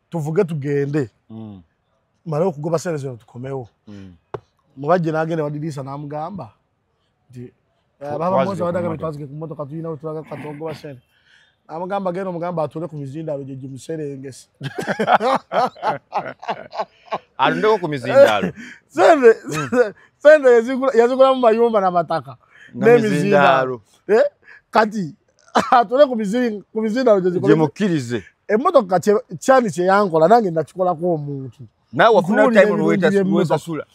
tuvuge tugende. Male okugoba ssente zino tukomewo. Mubajje n'agenda wa Dirisa n'amugamba nti baba Moses abadde twazike ku mmotoka tulina we tulaga kati ogoba ssente. Amugamba genda omugamba atuule ku mizindaalo gye gimuserengese. Alondeko ku mizindaalo. Sente yazigula mu mayumba n'amataka n'emizindaalo. Kati atuule ku mizindaalo gye gimukkirize. Emmotoka kyani kye yankola nange nakikolako omuntu. Naawe wafuna time wesasula.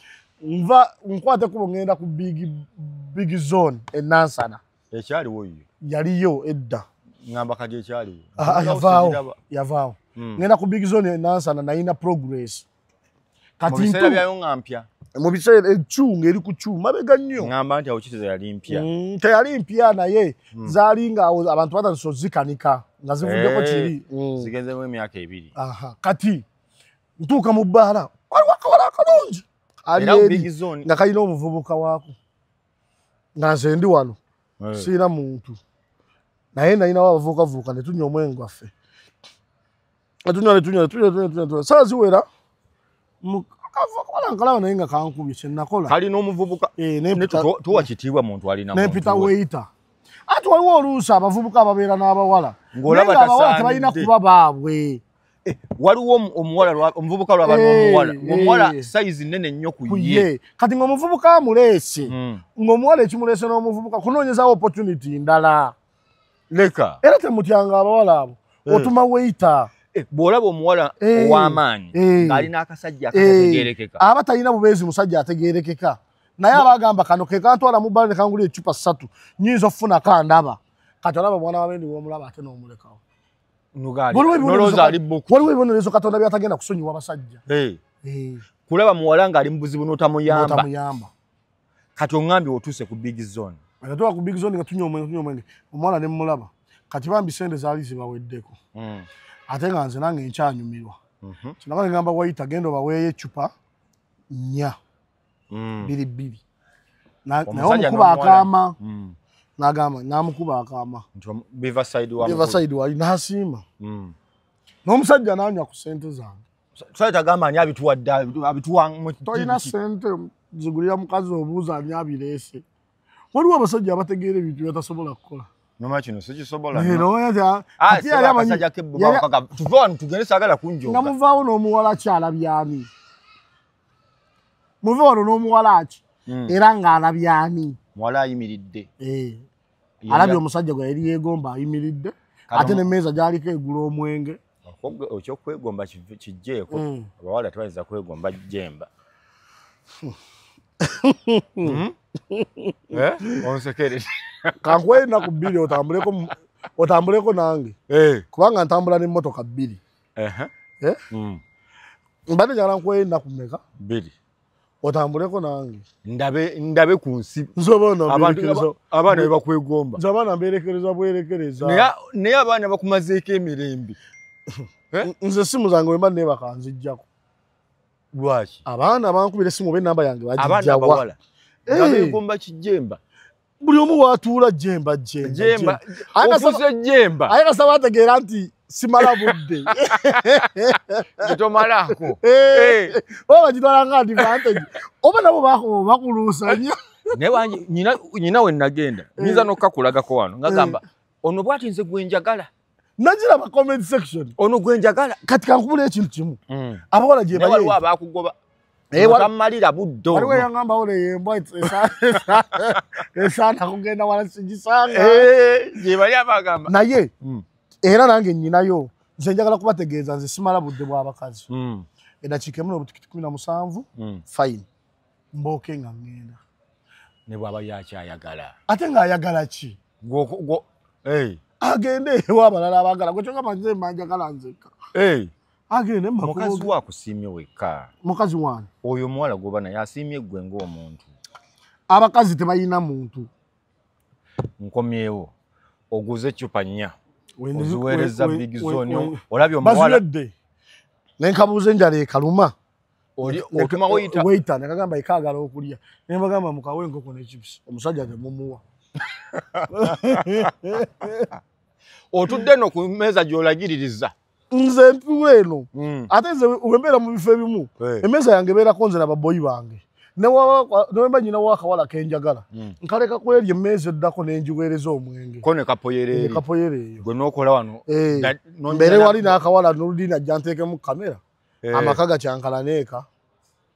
Nva nkwate kubo ngenda ku big zone e Nansana. Ekyaliwo yo. Yaliyo edda. Ngamba kati ekyaliwo. Yavaawo. Yavaawo. Ngenda ku big zone e Nansana nayina progress. Kati mu biseera byayo nga mpya. Mu biseera ecunga eri ku kyuma mabega nnyo. Ngamba nti awo kitegeeza yali mpya. Teyali mpya naye zaali nga abantu batandise ozikanika nga zivuddeko kiri. Zigenzemu emyaka 2. Kati ntuuka mu bbaala waliwo akawala akalungi. Ali eri nga kalina omuvubuka waako. Nga nze ndi wano sirina muntu. Naye nalinawo abavubukavubuka ne tunywa omwenge gwaffe. Tunywa. Ssaawa ziwera akawala nkalaba naye nga kankubye kye nakola. Kalina omuvubuka. Tuwa kitiibwa muntu alina muntu. Nempita waiter. Ate waliwo oluusi abavubuka ababeera n'abawala. Ng'olaba abawala tebalina kuba baabwe. Waliwo omuwala omuvubuka lwaba n'omuwala. Omuwala sayizi nnene nnyo ku ye. Kati ng'omuvubuka amuleese. Ng'omuwala ekimuleese n'omuvubuka kunoonyezaawo opportunity ndala. Leka. Era temutyanga abawala abo. Otuma waiter. Bw'olaba omuwala ow'amaanyi ng'alina akasajja akatategeerekeka. Aba talina bubeezi musajja ategeerekeka. Naye abagamba kano ke kantwala mu bbala ne kangulira eccupa 3 nnyinza okufuna kandaba. Kati olaba mwana wa bendi w'omulaba ate n'omulekawo. Waliwo ebibonerezo Katonda by'atagenda kusonyiwa abasajja. Kulaba muwala ng'ali mu buzibu n'otamuyamba. Kati oŋŋambye otuuse ku big zone. Natuuka ku big zone nga tunywa omwenge. Omuwala ne mmulaba. Kati bambi ssente zaali zibaweddeko. Ate nga nze nange nkyanyumirwa. Kinakola ngamba wayita genda obaweeyo eccupa 4. 2-2. Naye omukuba akaama. N'agamba n'amukuba akaama. Biva side wa. Biva side wali n'asiima. N'omusajja n'anywa ku ssente zange. Tusale tagamba ani abituwadde abituwa. Tolina ssente zigulira mukazi obuuza ani abireese. Waliwo abasajja abategeera ebintu by'atasobola kukola. Noma kino sikisobola. Ati yali amanyi tuve wano tugende saagala kunjoga. Nga muvaawo n'omuwala ki alabyani? Muve wano n'omuwala ki? Era ng'alabyani? Muwala ayimiridde. Alabye omusajja gwe yali yeegomba ayimiridde. Ate n'emmeeza gy'aliko egula omwenge. Ekyokwegomba kijjeeko. Abawala tebayinza kwegomba Jemba. Onsekere. Kankuwe ennaku bbiri otambuleko nange. Kubanga ntambula n'emmotoka bbiri. Mbadde njagala nkuwe ennaku mmeka? Bbiri. Otambuleko nange. Ndabe ku nsi. Abaana be bakwegomba. Nze abaana mbeerekereza bwerekereza. Naye abaana bakumazeeko emirembe. Nze essimu zange bwe mba neebaka nziggyako. Lwaki? Abaana bankubira essimu oba ennamba yange Abaana bagiggyawa. abawala. Nga beegomba kijemba. Buli omu w'atuula jemba jemba. Ofuuse jemba. Aye kasita bategeera nti simala budde. Tomalako. Oba bagitwala nga advantage. Oba nabo bakuluusa nnyo. Naye nyina we nagenda. Nyinza n'okukakulagako wano. Ngagamba ono bw'ati nze gwe njagala. Nagiraba comment section. Ono gwe njagala. Kati kankubula ekintu kimu. Abawala gye Naye bali. waliwo abaakugoba. Otammalira budde Waliwo ono. eyaŋŋamba wano embwa esaana kugenda wala sigisanga. Gye bali abagamba. Naye era nange nnyinayo. Nze njagala kubategeeza nze simala budde bw'abakazi. Eddakiika emu n'obutikiti 17 fine. Mbooke nga ŋŋenda. Ne bw'aba yakyayagala. Ate ng'ayagala ki? Agende ewa abalala abaagala. Gwe kyogamba nze mba njagala nzekka. Agende mu makubo Mukazi ge. wo akusiimye wekka. Mukazi wange. Oyo omuwala gw'oba naye asiimye ggwe ng'omuntu. Abakazi tebalina muntu. Nkomyewo. Oguze eccupa 4. Oziweereza Big Zone. Olabye omuwala. Baziwedde. Ne nkabuuza enjala ekaluma. Otuma waiter. Waiter ne kagamba ekaagala okulya. Ne mbagamba mukawe enkoko ne chips. Omusajja temumuwa. Otudde nno ku mmeeza gy'olagiririza. Nze ntuula eno. Ate nze bwe mbeera mu bifo ebimu, emmeeza yange ebeerako nze na baboyi bange. Ne wemba nnyina w'akawala ke njagala, nkaleka ku eri emmeeza eddako ne ngiweereza omwenge. Ko ne kapoyera eri. Ne kapoyera eyo. Gwe n'okola wano. Mbeere wali n'akawala n'oludini ajja nteekemu kamera. Amaka gakyankalana eka.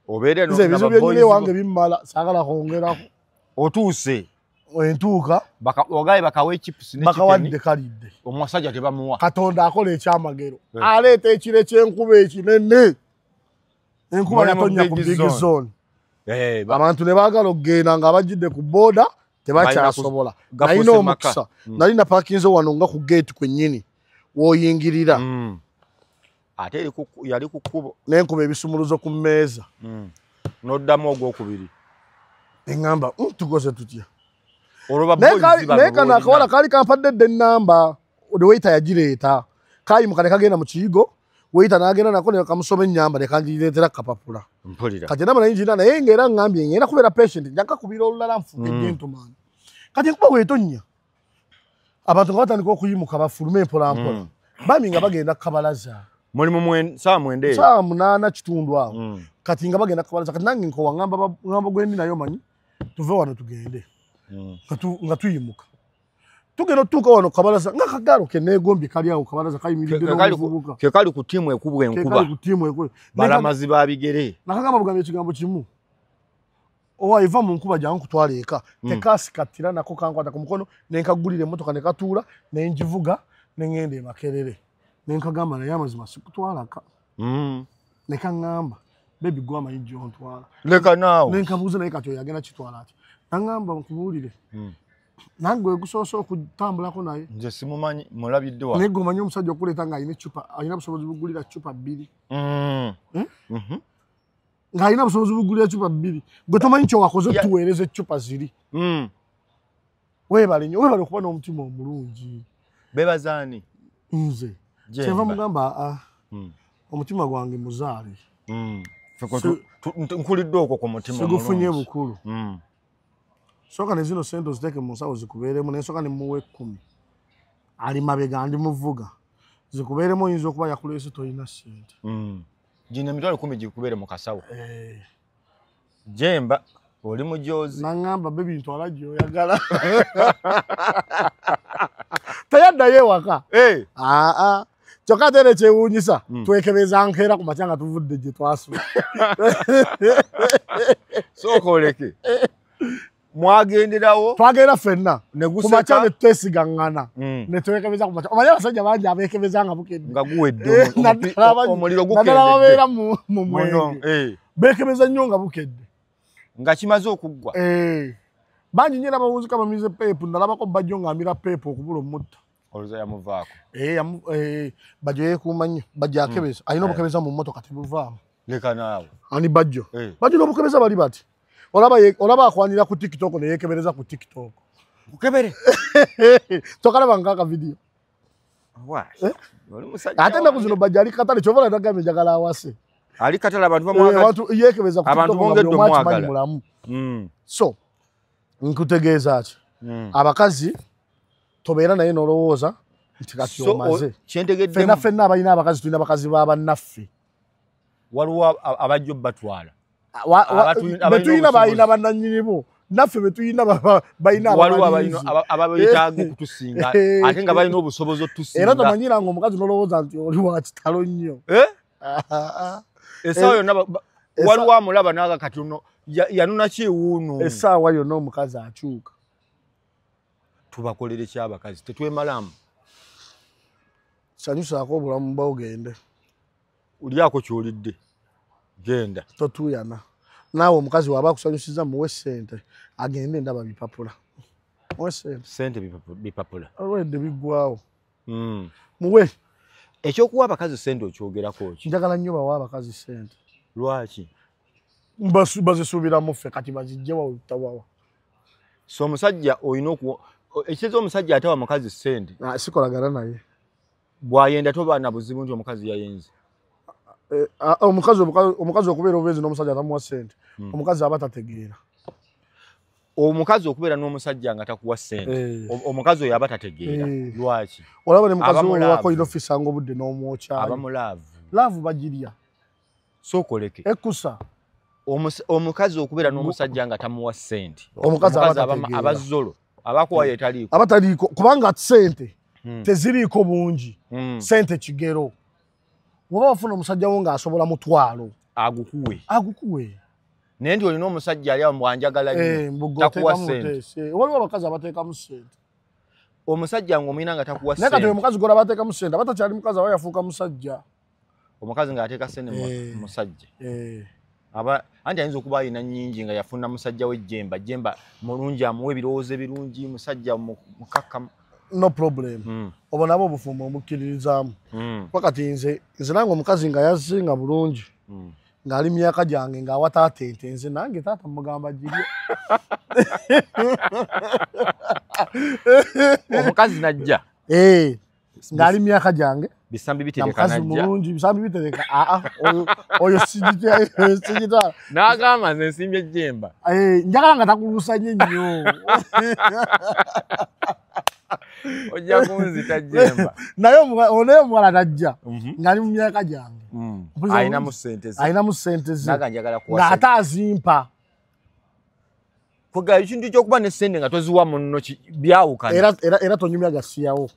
Obeere Nze ebizibu na bye nnyina ewange bimmala, saagala kwongerako. Otuuse. Entuuka. Ogaye bakawe chips ne Bakawadde chicken. kalidde. Omusajja tebamuwa. Katonda akola ekyamagero. Aleeta ekire ky'enkuba ekinene. Enkuba yatonnya ku Big Zone. Abantu ne baagala okugenda nga bajjidde ku booda tebakyasobola. Nalina omukisa. Nali napakinze wano nga ku gate kwennyini w'oyingirira. Ate yali ku kkubo. N'enkuba ebisumuluzo ku mmeeza. N'oddamu ogwokubiri. Eŋŋamba tukoze tutya? Naye kano akawala kaali kampadde dda ennamba, waiter yagireeta. Kayimuka ne kagenda mu kiyigo, waiter n'agenda nako ne kamusoma ennyamba ne kangireetera kapapula. Kati ennamba naye ngirina naye ng'era ŋŋambye ng'era kubeera patient, nja kakubira olulala nfuuke gentleman. Kati enkuba bw'etonnya, abantu nga batandika okuyimuka bafulume mpola mpola. Baami nga bagenda kabalaza. Muli mu ssaawa 9 eyo? Ssaawa 8:15 awo. Kati nga bagenda kabalaza. Kati nange nkowa ŋŋamba gwe ndi nayo manyi, tuve wano tugende. Nga tuyimuka. Tugenda otuuka wano kabalaza nga kagaalo ke neegombye kali awo kabalaza kayimiridde n'omuvubuka. Ke kali ku ttiimu ekubwa enkuba. Ke kali ku ttiimu ekubwa. Balamazi ba bigere. Nakagamba bugambye ekigambo kimu. Owa eva mu nkuba jangu nkutwala eka. Tekaasikattira nako kankwata ku mukono ne nkagulira emmotoka ne katuula ne ngivuga ne ŋŋenda e Makerere. Ne nkagamba naye amazima sikutwalaka. Ne kaŋŋamba baby gwe amanyi gy'ontwala. Leka naawe. Ne nkabuuza naye kati oyo agenda kitwala atya. Naŋŋamba nkubuulire. Nange gwe gusoose okutambulako naye. Nze simumanyi, mulabidde wa? Naye gwe omanyi omusajja okuleeta ng'alina eccupa, alina busobozi bugulira ccupa 2. Ng'alina busobozi bugulira ccupa 2. Gwe tomanyi kye wakoze tuweereza eccupa ziri. Weebale nnyo, weebale okuba n'omutima omulungi. Beebaza ani? Nze. Kyenva mugamba omutima gwange muzaale. Nkulidde okwo ku mutima omulungi. Sigufunye bukulu. Sooka ne zino ssente oziteeke mu nsawo zikubeeremu, ne nsooka ne mmuwa 10. Ali mabega ndi muvuga. Zikubeeremu oyinza okuba yakuleese tolina ssente. Gino emitwalo 10 gikubeere mu kasawo. Jemba oli mujoozi. Naŋŋamba baby ntwala gy'oyagala. Teyaddayo ewaka. Aa, kyokka ate era ekyewuunyisa, twekebeza nkeera ku makya nga tuvudde gye twasula. Sooka oleke. Mwagenderawo? Twagenda ffenna. Ku makya ne twesigaŋŋana. Ne twekebeza ku makya. Omanyi abasajja bangi abeekebeza nga bukedde. Nga guwedde. Omuliro gukedde. Naddala babeera mu mwenge. Beekebeza nnyo nga bukedde. Nga kimaze okuggwa. Bangi nnyo abawunzika bamize peepu, nalabako Bajjo ng'amira peepu okubula omutta. Olowooza yamuvaako? Bajjo yeekuuma nnyo. Bajjo akebeza. Alina obukebeza mu mmotoka tebuvaamu. Leka naawe. Ani Bajjo? Bajjo n'obukebeza bali bati. Olaba akwanira ku TikTok ne yeekebereza ku TikTok. Kukebere? Tokalaba ng'aka vidiyo. Ate ennaku zino Bajjo ali katale, ky'ova olaba nagambye njagala awase. Ali katale abantu bamwagala. Yeekebeza ku TikTok nga buli omu akimanyi mulamu. So, nkutegeeza ki? Abakazi tobeera naye n'olowooza nti kati omaze. Ffenna ffenna abalina abakazi tulina bakazi ba bannaffe. Waliwo abajja obbatwala. Betulina balina bannannyini bo, naffe betulina balina abalinzi. Ababeetaaga okutusinga ate nga balina obusobozi otusinga. Era tomanyira nga omukazi n'olowooza nti oli wa kitalo nnyo. Essaawa yonna waliwo amulaba n'aga kati ono yanuna kiwuunu. Essaawa yonna omukazi akyuka. Tubakolere ki abakazi? Tetwemalamu. Sanyusaako obulamu bwa ogende. Olyako ky'olidde. Genda. Totuuyana. Naawe omukazi w'aba akusanyusiza muwe ssente agende ndaba bipapula. Muwe ssente. Ssente bipapula. Olwedde biggwawo. Muwe. Ekyokuwa abakazi ssente okyogerako ki? Njagala nnyo bawe abakazi ssente. Lwaki? Bazisuubiramu ffe kati bazijje wawe tutawawa. So omusajja olina ekitegeeza omusajja atawa mukazi ssente. Sikolagana naye. Bw'ayenda toba na buzibu nti omukazi yayenze. Omukazi okubeera obubeezi n'omusajja atamuwa ssente, omukazi aba tategeera. Omukazi okubeera n'omusajja nga takuwa ssente, omukazi oyo aba tategeera. Lwaki? Olaba ne mukazi wo owako olina ofisanga obudde n'omwokyayo. Aba mu laavu. Laavu bagirya. Sooka oleke. Ekusa. Omukazi okubeera n'omusajja nga tamuwa ssente, omukazi aba zolo, abakuwa yetaliiko. Aba taliiko kubanga ssente teziriiko bungi. Ssente kigero. Bw'oba wafuna omusajja wo ng'asobola mutwalo. Agukuwe. Agukuwe. Naye nti olina omusajja ali awo mbwanjagala nnyo, takuwa ssente. Waliwo abakazi abateekamu ssente. Omusajja ng'omulina nga takuwa Naye kati ssente. omukazi gw'olaba ateekamu ssente aba takyali mukazi, aba yafuuka musajja. Omukazi ng'ateeka ssente musajja. Aba anti ayinza okuba alina nnyingi nga yafuna musajja we Jemba. Jemba mulungi, amuwa ebirowoozo ebirungi, musajja mukakkamu. No problem. Obwo nabwo obufumbo omukkiririzaamu. Kuba kati nze nange omukazi nga yazze nga bulungi, ng'ali myaka gyange ng'awa taata ente, nze nange taata mugamba girye. Omukazi n'ajja. Ng'ali myaka gyange. Bisambi bitereka Mukazi n'ajja. mulungi, bisambi bitereka. Aa, oyo sigitwala. N'agamba nze nsimbye Jemba. Njagala nga takuluusanye nnyo. Ojja kunzita Jemba. Naye omuwala n'ajja ng'ali mu myaka gyange. Alinamu ssente ze. Alinamu ssente ze. Naga njagala kuwa Ng'ate ssente. azimpa. Kwegamba ekintu ky'okuba ne ssente nga toziwa munno byawukana. Era tonyumya gasiyawo.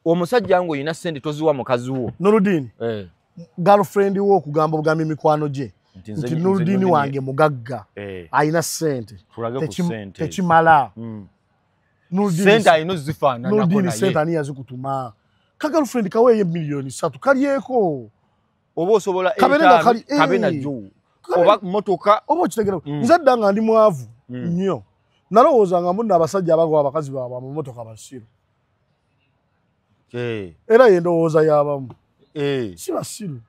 Omusajja ng'olina ssente toziwa mukazi wo. Nurudini. Girlfriend wo okugamba obugambi mikwano gye. Nti Nti Nurudini wange mugagga. Alina ssente. Tulage ku ssente. Tekimala. Ssente alina ozifaananako Nurudini naye. ssente ani yazikutuma? Ka girlfriend kaweeyo miliyoni 3 kalyeko. Oba osobola Kabeere nga etaano, kali, kabe najjo. Oba mmotoka. Oba okitegeera. Nze dda nga ndi mwavu nnyo. Nalowooza nga munno abasajja abagoba abakazi baabwe mu mmotoka basiru. Era ye ndowooza y'abamu. Si basiru.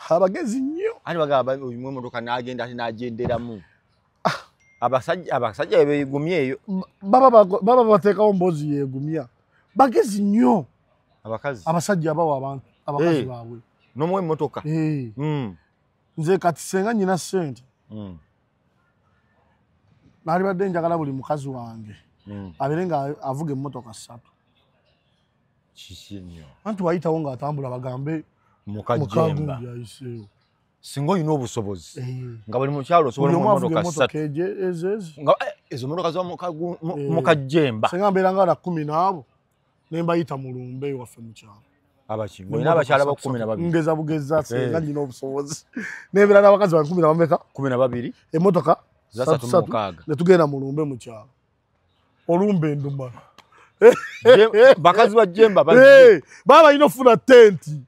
Abagezi nnyo. Ani bagamba oyo emmotoka n'agenda ate n'agyenderamu. Abasajja beegumya eyo. Baba bateekawo mboozi yeegumya. Bagezi nnyo. Abakazi. Abasajja abawa abantu abakazi baabwe. N'omuwa emmotoka. Nze kati senga nnyina ssente. Naalibadde njagala buli mukazi wange abeere nga avuga emmotoka 3. Kiki nnyo. Anti wayitawo ng'atambula bagambe Muka muka Jemba. gundi ayiseewo. Singa olina obusobozi nga buli mukyalo osobola mu motoka ssatu nga ezo motoka za mukajemba singa mbeera nga na 10 n'abo ne mbayita mu lumbe waffe mu kyalo abaki olina abakyala ba 12 ngeza bugeza singa nina obusobozi nebeera n'abakazi ba 10 na bameka 12 emmotoka za 36 ne tugenda mu lumbe mu kyalo olumbe ndumala bakazi ba jemba bazze baba ino funa tenti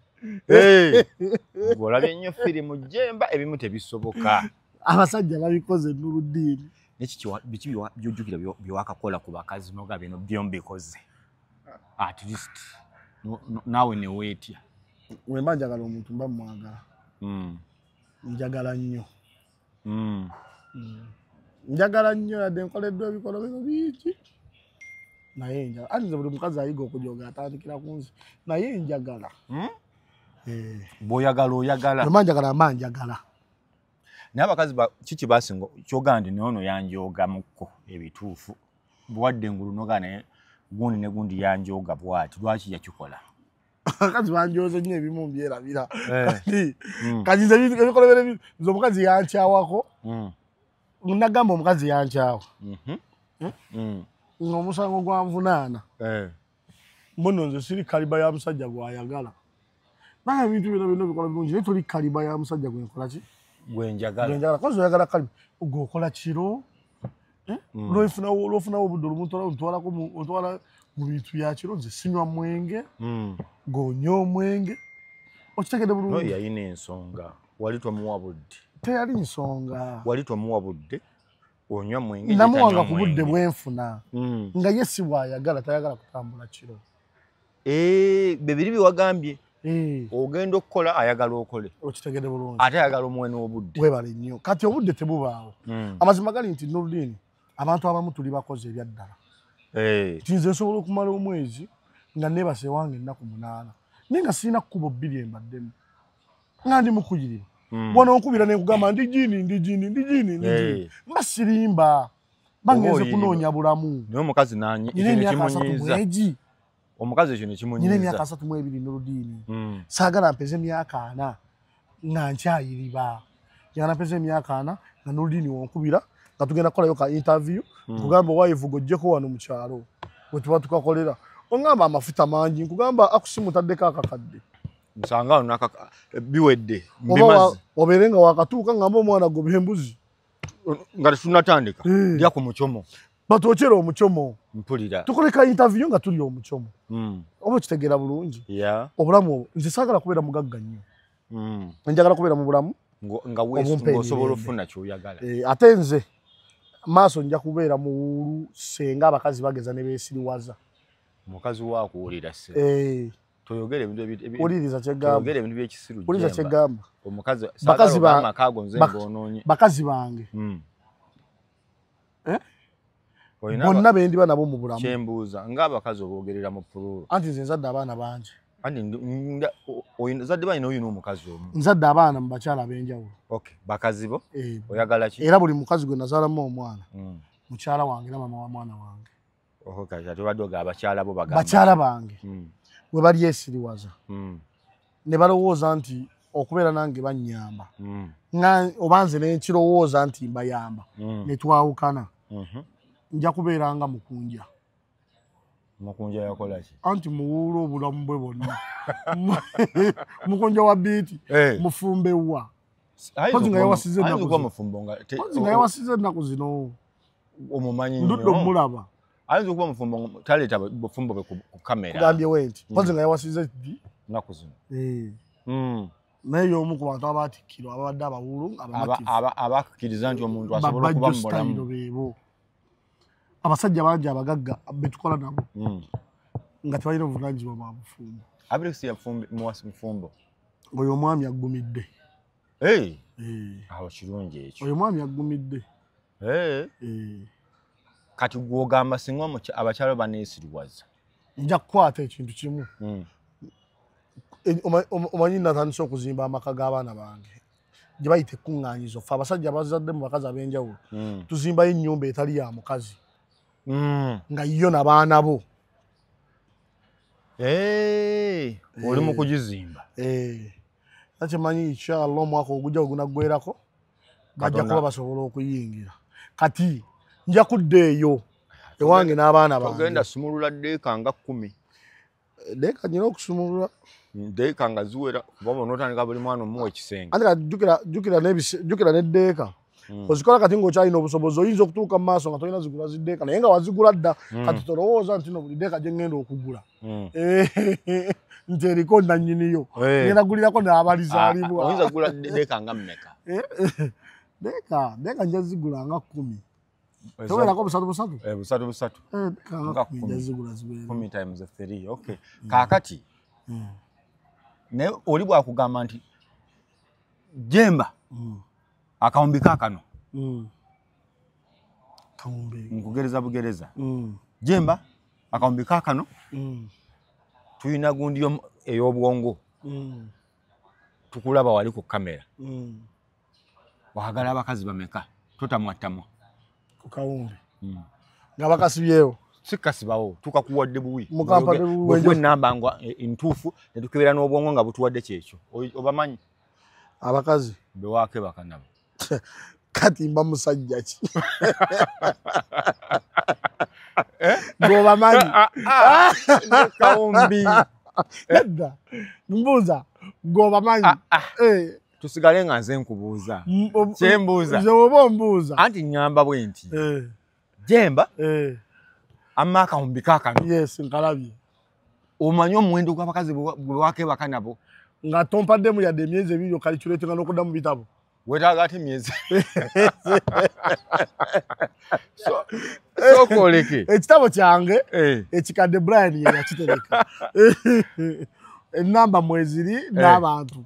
olabye nnyo firimu jemba ebimu tebisoboka abasajja babikoze Nurudini neki biki byojjukira byewakakola ku bakazi noga bino byombikoze at least naawe neweetya wemba njagala omuntu mba mwagala njagala nnyo njagala nnyo yadde nkoleddwa ebikolobero bingi naye njagala anti nze buli mukazi ayiga okujoga atandikira ku nze naye njagala bw'oyagala oyagala mba njagala mba njagala naye abakazi kiki basinga kyogamba nti noono yanjoogamukko ebituufu bwadde engulu noga naye gundi ne gundi yanjooga bw'ati lwaki yakikola abakazi banjooze nnyo ebimu mbyerabira kati nze ebikolobero nze omukazi yankyawako nagamba omukazi yankyawa ng'omusango gwanvunaana mbuno nze siri kaliba ya musajja gwayagala naye ebintu byonna byonna bikola bulungi naye toli kaliba ya musajja gwenkola ki gwenjagala kozi oyagala kaliba gwokola kiro lwofunawo obudde olumu otwala mu bintu bya kiro nze sinywa mwenge gonywa omwenge okitegedde bulungi yalina ensonga wali tomuwa budde teyali nsonga wali tomuwa budde onywa mwenge namuwanga ku budde bwenfuna nga ye si bw'ayagala tayagala kutambula kiro bebiri byewagambye ogenda okukola ayagala okole okitegedde bulungi ate ayagala omuwe n'obudde webale nnyo kati obudde tebubaawo amazima gali nti Nurudini abantu abamu tuli bakozi ebyaddala nti nze nsobola okumala omwezi nga neebase wange ennaku 8 naye nga sirina kkubo bbiri embaddemu nga ndi mukuyirira wano nkubira nenkugamba ndi jini ndi jini ndi jini ndi jini mba sirimba bangenze kunoonya bulamu naye omukazi nekimunyiiza omukazi ekyo nekimunyiiza nina emyaka 32 Nurudini saagala mpeze emyaka 40 nga nkyayiriba njagala mpeze emyaka 40 nga Nurudini wonkubira nga tugenda kukolayo ka interview nkugamba owaayivuga ojjeko wano mu kyalo we tuba tukakolera ongamba amafuta mangi nkugamba akusimu taddeko akakadde nsanga wano biwedde mbimaze obeere nga wakatuuka ngamba omwana goba embuzi nga tetunnatandika lya ku muchomo batwokyere omuchomo mpulira tukole ka interview nga tuli omuchomo oba okitegeera bulungi obulamu obwo nze saagala kubeera mugagga nnyo njagala kubeera mu bulamu nga ng'osobola ofuna ky'oyagala ate nze maaso nja kubeera muwuulu senga abakazi bageza ne beesiriwaza mukazi waakuwulira se toyogere ebintu wuliriza kyegamba toyogere ebintu by'ekisiru wuliriza kyegamba omukazi bakazi ba nze ng'onoonye bakazi bange bonna bendiba nabo mu bulamu kyembuuza ng'abakazi oboogerera mu pululo anti nze nzadde abaana bangi anti nzadde balina oyina omukazi omu nzadde abaana mu bakyala ab'enjawulo okay bakazi bo oyagala ki era buli mukazi gwe nazaalamu omwana mukyala wange era mama wa mwana wange tobadde oga abakyala bo bagamba bakyala bange we balyesiriwaza ne balowooza nti okubeera nange bannyamba oba nze ne nkirowooza nti mbayamba ne twawukana nja kubeera nga Mukunja. Mukunja yakola ki? Anti muwuula obulamu bwe bwonna Mukunja wa biiti mufumbe wa kozi nga yawasiza ennaku zino omumanyi nnyo ndudde omulaba ayinza okuba mufumbo taleeta bufumbo bwe ku kamera kugambye we nti kozi nga yawasiza ddi nnaku zino naye y'omu ku bantu abaatikkirwa ababadde abawuulu abamativu abakkiriza nti omuntu asobola okuba mu bulamu beebo abasajja bangi abagagga betukola nabo nga tebalina obuvunaanyizibwa bwa bufumbo. Abirisi mufumbo oyo omwami aggumidde awo kirungi ekyo oyo omwami aggumidde kati gw'ogamba singa abakyala baneesiriwaza nja kukwata ekintu kimu omanyi natandise okuzimba amaka g'abaana bange gye bayita ekkuŋŋaanyizo ffe abasajja abazadde mu bakazi ab'enjawulo tuzimbayo ennyumba etali ya mukazi nga yo n'abaana bo oli mu kugizimba Takimanyi inshallah omwaka ogujja ogunaggwerako bajja kuba basobola okuyingira. Kati nja kudda eyo ewange n'abaana bange. Ogenda sumulula ddeeka nga 10. Ddeeka nyina okusumulula. Ddeeka nga ziwera kuba onootandika buli mwana omuwa ekisenge. Ate kati jjukira n'eddeeka. Ozikola kati ng'okyalina obusobozi oyinza okutuuka mu maaso nga tolina zigula ziddeeka naye nga wazigula dda. Kati tolowooza nti no buli ddeeka gye ŋŋenda okugula nti eriko nannyiniyo. Ngenda gulirako n'abalizaalibwa. Oyinza kugula ddeeka nga mmeka? Ddeeka nja zigula nga 10. Towerako busatu busatu? Busatu busatu. Ddeeka nga 10 nja zigula zibeera. 10 times 3, okay. Kaakati naye oli bwakugamba nti Jemba akawumbi kaakano. Kawumbi. Nkugereza bugereza. Jemba akawumbi kaakano. Tulina gundi ey'obwongo. Tukulaba wali ku kamera. Wagala abakazi bameka totamwatamwa. Ku kawumbi. Nga bakasibyewo. Sikasibawo tukakuwadde buwi. Bwe namba nga entuufu ne tukebera n'obwongo nga butuwadde kyekyo. Obamanyi? Abakazi bewaakebaka nabo. Kati mba musajja ki? Gwobamanyi? Kawumbi. Nedda. Mbuuza gwobamanyi? Tusigale nga nze nkubuuza. Kyembuuza. Nze oba ombuuza. Anti nnyamba bwe nti. Jemba. Amma akawumbi kaakano. Yes, nkalabye. Omanyi omuwendo gw'abakazi gwe waakebaka nabo? Nga tompaddemu yadde emyezi ebiri okaliculetinga n'okudda mu bitabo. Weetaaga ate emyezi. Sooka oleke. Ekitabo kyange ekikadde Brian ye yakitereka. Ennamba mweziri n'abantu.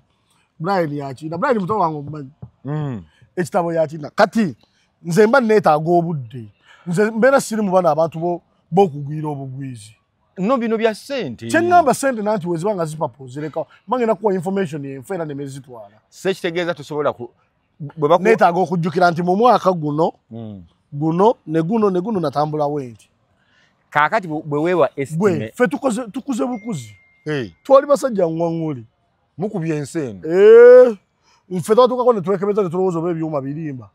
Brian yakirina. Brian muto wange omumanyi. Ekitabo yakirina. Kati nze mba neetaaga obudde. Nze mbeera siri mu bano abantu b'okugwira obugwizi. No bino bya ssente. Kye ŋŋamba ssente nanti weziba nga zipapa ozireka. Mba ngenda kuwa information enfu era nemezitwala. Si ekitegeeza tosobola ku neetaaga okujjukira nti mu mwaka guno guno ne guno ne guno natambula bwe nti. Kaakati bwe weewa estimate. Ffe tukuze bukuzi. Twali basajja ŋŋwaŋŋuli. Mukubye ensi eno. Ffe twatuukako ne twekebeza ne tulowooza oba ebyuma birimba.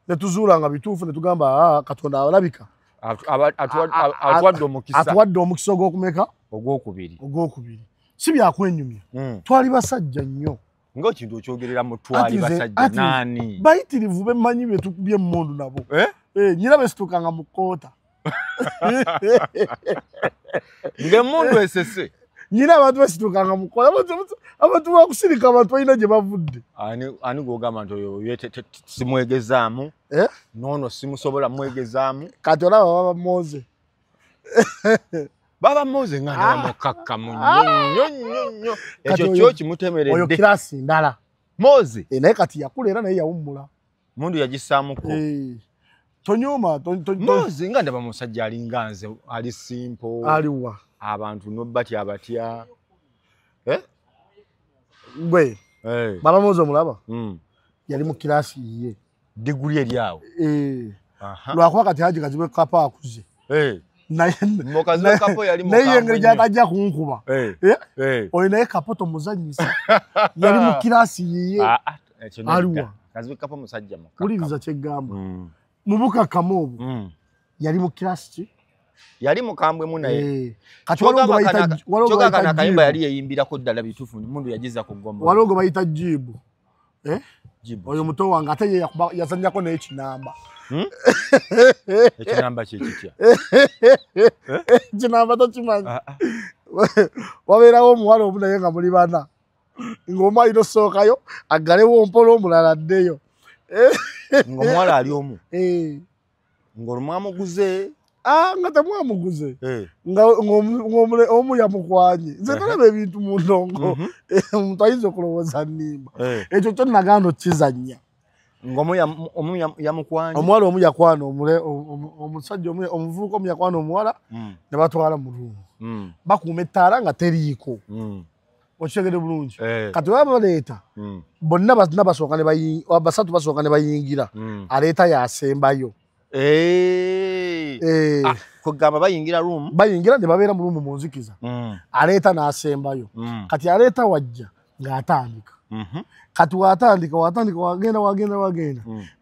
Ne tuzuula nga bituufu ne tugamba Katonda alabika. Atuwadde omukisa. Atuwadde omukisa ogw'okumeka? Ogwokubiri. Ogwokubiri. Si byakwenyumya. Twali basajja nnyo. Ng'ekintu okyogerera mu twali basajja naani? Bayitirivu bemmanyi bye tukubye emmundu nabo. Nyina besitukanga mu kkoota. Ng'emmundu esese. Nyina abantu besitukanga mu kkoota. Abantu bakusirika abantu balina gye bavudde. Ani gw'ogamba nti oyo simwegezaamu? N'ono simusobola mwegezaamu. Kati olaba baba Moze. Baba Moze nga ndaba mukakkamu nnyo nnyo nnyo. Ekyo kyo kimutemeredde. Oyo kirasi ndala. Moze. Naye kati yakula era naye yawummula. Mundu yagisaamuko. Tonyooma. Moze nga ndaba musajja alinga nze ali simple. Aliwa. Abantu nobatya abatya. Gwe. Baba Moze omulaba? Yali mu kirasi ye. Diguli eri awo. Lwakuba kati Haji Kazibwe Kapo akuze. Naye engeri gy'atajja kunkuba. Oyo naye Kapo tomuzannyisa. Yali mu kirasi yiye. Aliwa. Kazibwe Kapo musajja mukakkamu. Wuliriza kye ggamba. Mu bukakkamu obwo. Yali mu kirasi ki? Yali mukambwemu naye. Kati waliwo gwe akayimba yali yeeyimbirako ddala bituufu mundu yagiza ku ggombo. Waliwo gwe bayita Jibu. Oyo muto wange ate ye yazannyako n'ekinamba. Ekinamba kye kitya? Ekinamba tokimanyi. Wabeerawo omuwala omu naye nga muli bana. Ng'omu alina osookayo aggalewo mpola omulala addeyo. Ng'omuwala ali omu? Ng'olumwamuguze? Nga temwamuguze. Nga omu yamukwanye. Nze nalaba ebintu mu ndongo. Omuntu ayinza okulowooza nnimba. Ekyo kyo nagaana okukizannya. Ng'omu yamukwanye? Omuwala omu yakwana omusajja omuvubuka omu yakwana omuwala ne batwala mu ruumu. Bakuuma ettaala nga teriiko. Okitegedde bulungi. Kati baba baleeta bonna basooka ne basatu basooka ne bayingira. Aleeta y'asembayo. Kugamba bayingira room, bayingira ne babeera mu room mu nzikiza. Aleeta n'asembayo. Kati aleeta wajja ng'atandika. Kati watandika wagenda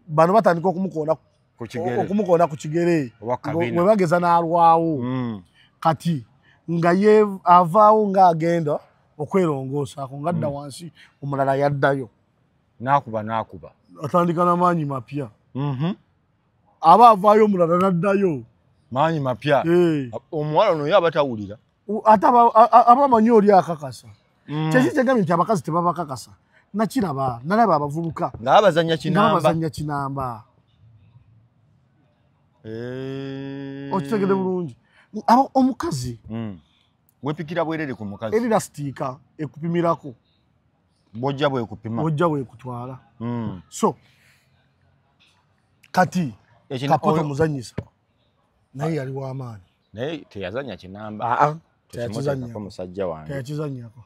bano batandika okumukoona ku kigere we bageza n'alwawo. Kati nga ye avaawo ng'agenda okwerongoosaako ng'adda wansi, omulala yaddayo n'akuba atandika n'amaanyi mapya. Aba avaayo omulala n'addayo maanyi mapya. Omuwala ono ye aba tawulira, ate aba amanyi oli akakasa. Kyeki kyegambye nti abakazi tebabakakasa. Nakiraba, nalaba abavubuka nga bazannya kinamba. Okitegedde bulungi. Omukazi wepikira bwerere ku mukazi, erira sitiika ekupimirako, bw'ojja bwekupima, bw'ojja bwekutwala. So kati Kapoto muzannyisa naye yali w'amaanyi, naye teyazannya kinamba. Teyakizannyako musajja wange, teyakizannyako.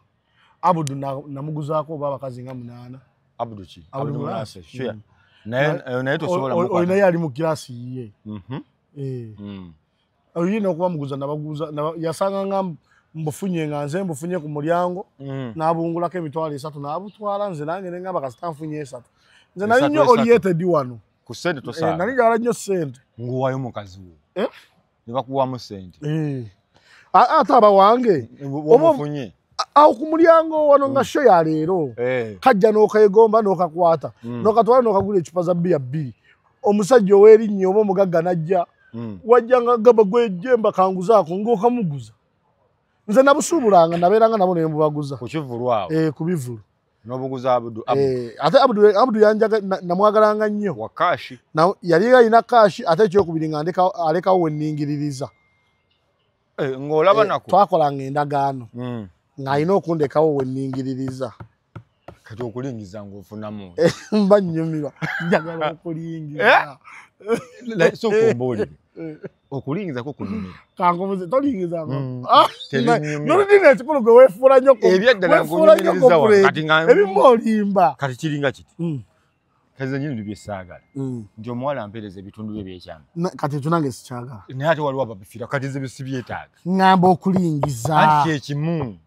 Abudu namuguzaako oba abakazi nga 8. Abudu ki? Abudu Mulase. Sure. Naye tosobola mukwata. Oyo naye ali mu kirasi yiye. Oyo yina okuba muguza nabaguza, yasanga nga mbufunye nga nze mbufunye ku mulyango, n'abungulako emitwalo 3 n'abutwala nze nange ne ngamba kasita nfunye 3. Nze nali nnyo oriented wano. Ku ssente tosaala. Nali njagala nnyo ssente. Nguwayo mukazi wo. Ne bakuwamu ssente. Ate aba wange. Omufunye. Awo ku mulyango wano nga show ya leero. Kajja n'okeegomba n'okakwata. N'okatwala n'okagula eccupa za bbiya 2. Omusajja ow'erinnya oba omugagga n'ajja. Wajja nga gaba gw'ejjemba kanguzaako ng'okamuguza. Nze nabusuubulanga nabeeranga nabo ne mbubaguza. Ku kivvulu awo. Ku bivvulu. N'obuguza Abudu. Ate Abudu yanjaga namwagalanga nnyo. Wa kaashi. Yali alina kaashi ate ekyokubiri nga alekawo we nningiririza. Ng'olaba nako. Twakolanga endagaano. Ng'alina okundekawo we nningiririza. Kati okulingiza ng'ofunamu. Mba nnyumirwa, njagala okulingiza. Sooka ombuulire. Okulingiza ko kunyumira. Kankubuze, tolingiza. Noludini ekikulu gwe weefuula nnyo Ebyaddala nkunyumiriza wano. Kati nga ebimu olimba. Kati kiringa kiti. Kati nze nyini bye saagala. Nti omuwala ampeereza ebitundu bye ebyekyama. Kati ekyo nange sikyagala. Naye ate waliwo ababifiira, kati nze sibyetaaga. Ŋŋamba okulingiza. Anti kye kimu.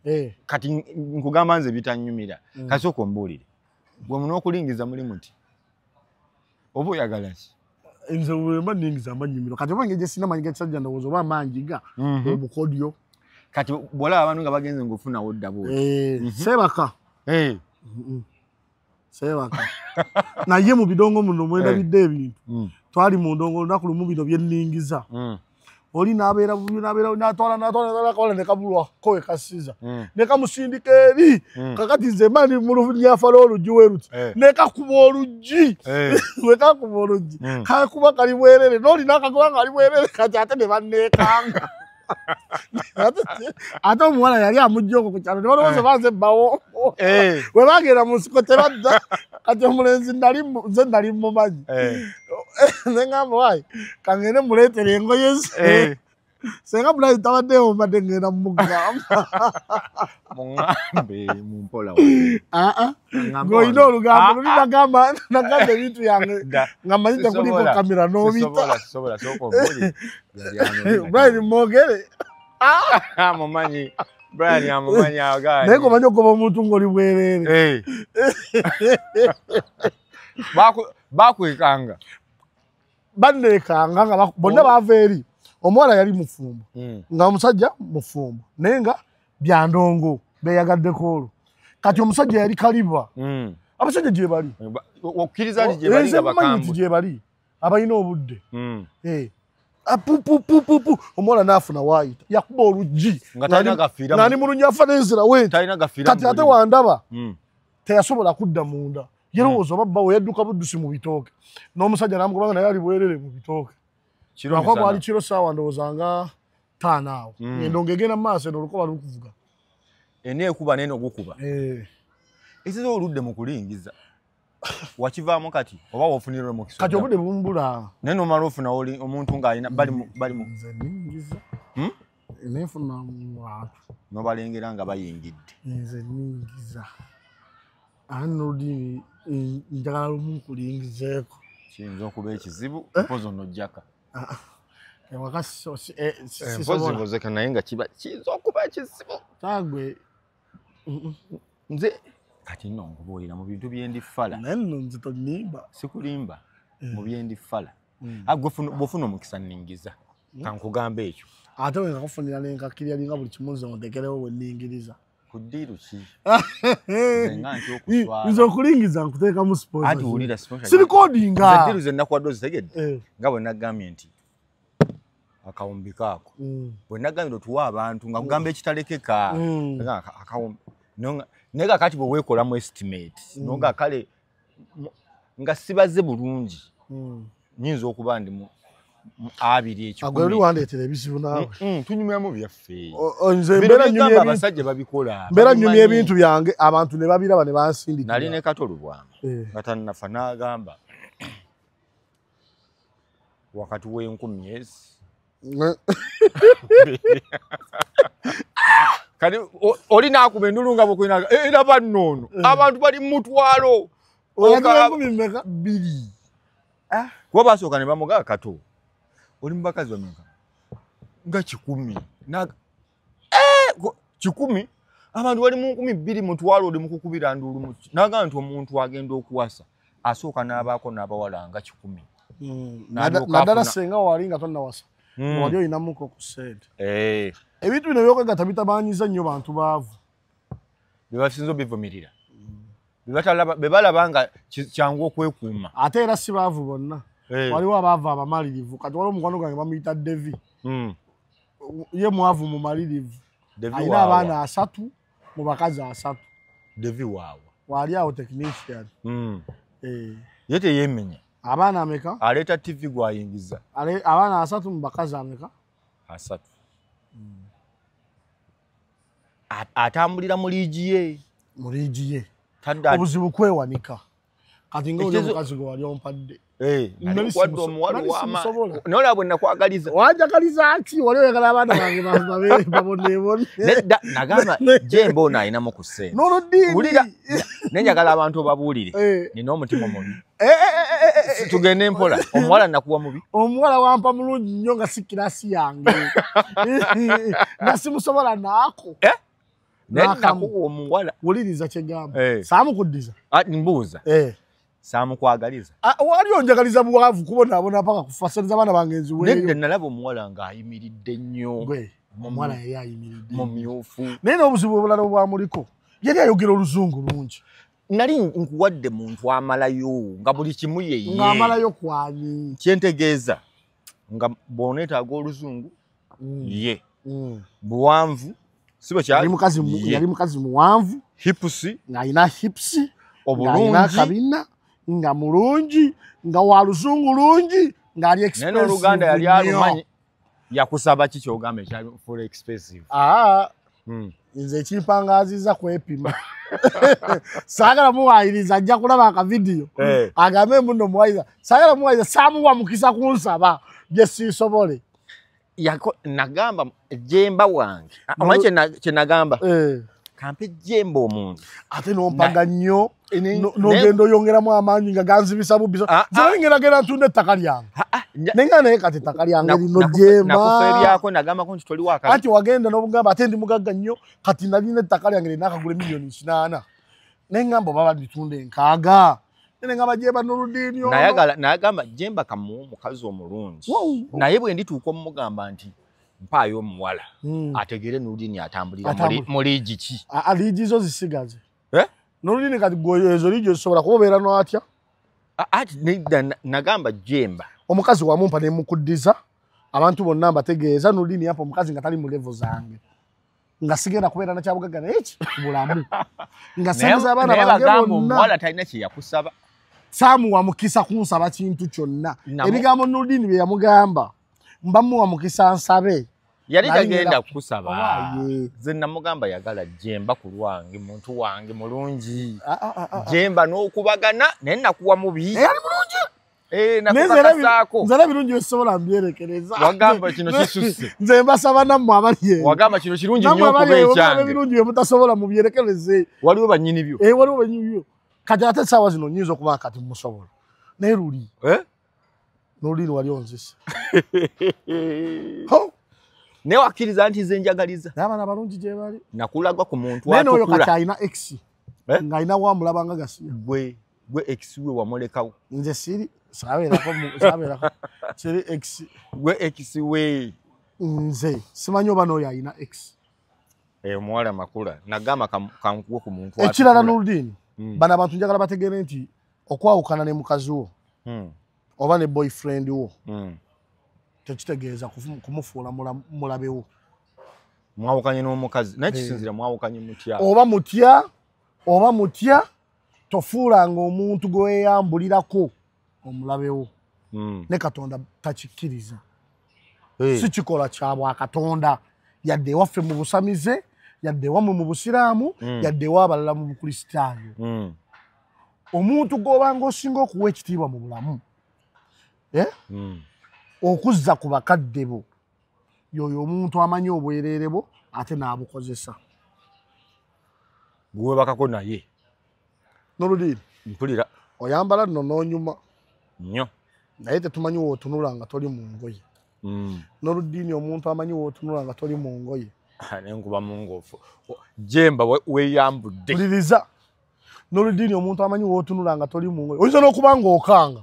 Kati nkugamba nze bitanyumira. Kati sooka ombuulire. Gwe muno okulingiza muli muti. Oba oyagala ki? Nze bwe mba nningiza mba nnyumirwa. Kati oba engeri gye sirina manyi ga kisajja ndowooza oba mangiga obukodyo. Kati bw'olaba abantu nga bagenze ng'ofunawo dda bw'oti. Seebaka. Seebaka. Naye mu bidongo muno mwerabidde ebintu. Twali mu ndongo olunaku lumu bino bye nningiza. Oli n'abeera bubi n'abeera n'atwala n'atwala ne kabulwa ko we kasiza. Ne kamusindika eri. Kakati nze mba ndi mu lunyafa lw'oluggi we luti. Ne kakuba oluggi. We kakuba oluggi. Kakuba kali bwerere. N'oli n'akakuba nga ali bwerere kati ate ne banneekanga. Ate omuwala yali amugja okwo ku kyalo ne balowooza banze bbawo. We bagenda mu nsiko tebadda. Kati omulenzi nze nali mumanyi. Ne ŋŋamba waayi kangende muleetere engoye ze. Senga Bulayi tabaddeewo mbadde ŋŋenda mumugamba. Muŋŋambe mumpola. Ng'olina olugambo luli nagamba ebintu byange nga mmanyi tekuliiko kamera n'obita. Sisobola, sooka ombuulire. Brian mwogere. Amumanyi. Brian amumanyi agaanye. Naye ng'omanyi okugoba omuntu ng'oli bwereere. Bakwekanga. Banneekanga nga bonna baava eri. Omuwala yali mufumbo, nga omusajja mufumbo, naye nga bya ndongo beeyagaddeko olwo. Kati omusajja yali kaliba. Abasajja gye bali. Okkiriza nti gye bali nga bakambwe. Nti gye bali abalina obudde. Pupupupupu omuwala n'afuna waayita yakuba oluggi Nga talina gafiira nga ndi mu lunyafa n'enzira weeti. Talina gafiira Kati ate wandaba teyasobola kudda munda. Yerowooza oba bba we yadduka buddusi mu bitooke. N'omusajja n'amugobanga naye ali bwerere mu bitooke. Lwakuba bwali kiro ssaawa ndowooza nga 5 awo. Endongo egenda mu maaso eno olukoba lukuvuga. Eneekuba n'eno gukuba. Ekizibu oludde mu kulingiza. Wakivaamu kati oba w'ofunira omukisa. Kati obudde bumbula. Naye n'omala ofuna omuntu ng'alina bali mu. Nze nningiza. Nenfuna mu bantu. N'obalengera nga bayingidde. Nze nningiza. Anodini njagala lumu nkulingizeeko. Kiyinza okuba ekizibu mpozi onojjaka. Ewaka Mpozi ngozeka naye nga kiba kiyinza okuba ekizibu. Tagwe Nze Kati nno nkubuulira mu bintu byendi fala. Naye nno nze tonimba. Sikulimba mu byendi fala. Bw'ofuna omukisa nningiza. Kankugamba ekyo. Ate wenza kufunira nenkakirya linga buli kimu nze ontekerewo bwe nningiriza. Ku ddiiru ki? Nze okulingiza nkuteekamu sponsor. Anti wulira sponsor. Sirikodinga. Nze ddiiru ze nnakuwadde ozitegedde. Nga bwe nagambye nti akawumbi kaako. Bwe nagambye otuwa abantu nga kugamba ekitalekeka. Akawumbi. Naye kakati bwe weekolamu estimate. Nga kale nga sibaze bulungi. Nyinza okuba ndi mu 2 ekikumi. Agwe oli wandeetera ebizibu naawe. Tunyumyamu byaffe. Nze mbeera nyumya abasajja babikola. Mbeera nyumya ebintu byange abantu ne babiraba ne bansindikira. Nali ne Kato Lubwama nga tannafa n'agamba wakati w'enkumi ezi. Kati oli n'akuba endulu nga bw'okulina era banno ono abantu bali mu mutwalo. Wakati w'enkumi mmeka? 2. Kuba basooka ne bamugamba Kato oli mu bakazi bameka nga 100 100 abantu bali mu 2000 mutwalo oli mu kukubira ndulu n'agamba nti omuntu agenda okuwasa asooka n'abaako n'abawala nga 100. Naddala singa wali nga tonnawasa wali olinamuko ku ssente. Ebintu bino ebyokwegatta bitabaanyiza nnyo bantu baavu. Be basinze obivumirira. Be balaba nga kyangu okwekuuma. Ate era si baavu bonna. Waliwo abaava abamalirivu. Kati waliwo omukwano gwange bamuyita Devi. Ye mwavu mumalirivu. Alina abaana 3 mu bakazi 3. Devi waawa. Wali awo technician. Ye teyeemenya. Abaana ameka? Aleeta TV gw'ayingiza. Abaana 3 mu bakazi ameka? 3. Atambulira mu liigi ye. Mu liigi ye. Obuzibu kwewanika. Kati nga oli omukazi gwe wali ompadde. Nalikuwadde omuwala ow'amaanyi. Naye olaba bwe nakwagaliza. Wanjagaliza ki? Wali oyagala abaana bange baboneebone. Nedda nagamba Jemba ono alinamu ku ssente. N'oluddiini. Wulira naye njagala abantu obabuulire. Nina omutima omubi. Tugende mpola. Omuwala nakuwa mubi. Omuwala wampa mulungi nnyo nga si kirasi yange. Nga simusobola naako. Naye nakuwa omuwala. Wuliriza kye ggamba. Saamukuddiza. Mbuuza. Saamukwagaliza. Wali onjagaliza bwavu kubonaabona paka kufa ssente z'abaana bange nziweeyo. Nedda nalaba omuwala ng'ayimiridde nnyo. Gwe omuwala yali ayimiridde. Mumyufu. Naye n'obuzibu obulala obwamuliko. Yali ayogera oluzungu lungi. Nali nkuwadde muntu amalayo nga buli kimu ye ye. Ng'amalayo kwani. Kyentegeeza nga bw'oneetaaga oluzungu ye. Buwanvu. Si bwe kyali? Yali mukazi muwanvu. Hipusi. Ng'alina hipusi. Obulungi. Ng'alina akabina. Nga mulungi, nga wa luzungu lungi, nga ali expensive. Naye n'Oluganda yali alumanyi. Yakusaba ki ky'ogamba ekyali full expensive? Nze ekimpangaazizza kwepima. Saagala muwaayiriza ajja kulaba akavidiyo. Agambe muno muwaayiriza. Saagala muwaayiriza saamuwa mukisa kunsaba bye siisobole. Nagamba Jemba wange. Omanyi kye nagamba? Kampe Jemba omuntu. Ate n'ompaga nnyo. N'ogenda oyongeramu amaanyi nga ganzibisa bubisa. Nze ngeragera ntunda ettaka lyange. Naye nga naye kati ettaka lyange lino Jemba. Nakufeebyako nagambako nti toli waka. Anti wagenda n'obugamba ate ndi mugagga nnyo kati nalina ettaka lyange linaakagula miliyoni 8. Naye ngamba oba balitunda 6. Naye ngamba Jemba n'oludiini ono. Nayagamba Jemba kamuwe omukazi omulungi. Naye bwe ndituuka omugamba nti mpaayo omuwala ategere n'oludiini atambulira mu liigi ki? Liigi zo zisigaze. N'olulimi kati gwe ezo liigi osobola kuba obeera n'atya? Ati nagamba Jemba. Omukazi wamumpa ne mukuddiza abantu bonna mbategeeza n'olulimi yampa omukazi nga tali mu level zange. Nga sigenda kubeera na kyabugagga naye ki bulamu. Nga ssanza abaana bange bonna. Omuwala talina kye yakusaba. Saamuwa mukisa kunsaba kintu kyonna. Ebigambo n'olulimi bye yamugamba mba muwa mukisa nsabe. Yali tagenda kusaba. Nze namugamba yagala Jemba ku lwange muntu wange mulungi. Jemba n'okubagana naye nakuwa mubi. Yali mulungi. Nakukakasaako. Nze birungi osobola mbyerekereza. Wagamba kino kisusse. Nze mbasaba nammwe abali eyo. Wagamba kino kirungi nnyo okuba ekyange. Ebirungi bye mutasobola mubyerekereze. Waliwo bannyini byo. Waliwo bannyini byo. Kati ate essaawa zino nnyinza okuba kati musobola. Naye luli. N'olulimi wali onzise. Naye wakkiriza nti nze njagaliza. N'abaana abalungi gye bali. Nakulagwa ku muntu Naye n'oyo atukula. Kati alina ex. Ng'alina wamulaba nga gasiya. Gwe ex we wamulekawo. Nze siri saabeerako siri ex. Gwe ex we. Nze simanyi oba n'oyo alina ex. Omuwala Makula nagamba kankuwe ku muntu. Ekirala Nurdin, bano abantu njagala bategeere nti okwawukana ne mukazi wo oba ne boyfriend wo tekitegeeza kumufuula mulabe wo. Mwawukanye n'omukazi naye kisinzira mwawukanye mutya. Oba mutya tofuulanga omuntu gwe weeyambulirako omulabe wo. Ne Katonda takikkiriza. Si kikola kya bwakatonda yadde ewaffe mu busamize, yadde ewammwe mu busiraamu, yadde ew'abalala mu bukristaayo. Omuntu gw'obanga osinga okuwa ekitiibwa mu bulamu, okuzza ku bakadde bo, y'oyo omuntu amanyi obwereere bwo ate n'abukozesa. Gwebakako naye. Noludiri. Mpulira. Oyambala nno n'onyuma. Nnyo. Naye tetumanyi w'otunula nga toli mu ngoye. Noludini omuntu amanyi w'otunula nga toli mu ngoye. Nenkuba mu ngofu. Jemba weeyambudde. Wuliriza. Noludini omuntu amanyi w'otunula nga toli mu ngoye. Oyinza n'okuba ng'okanga.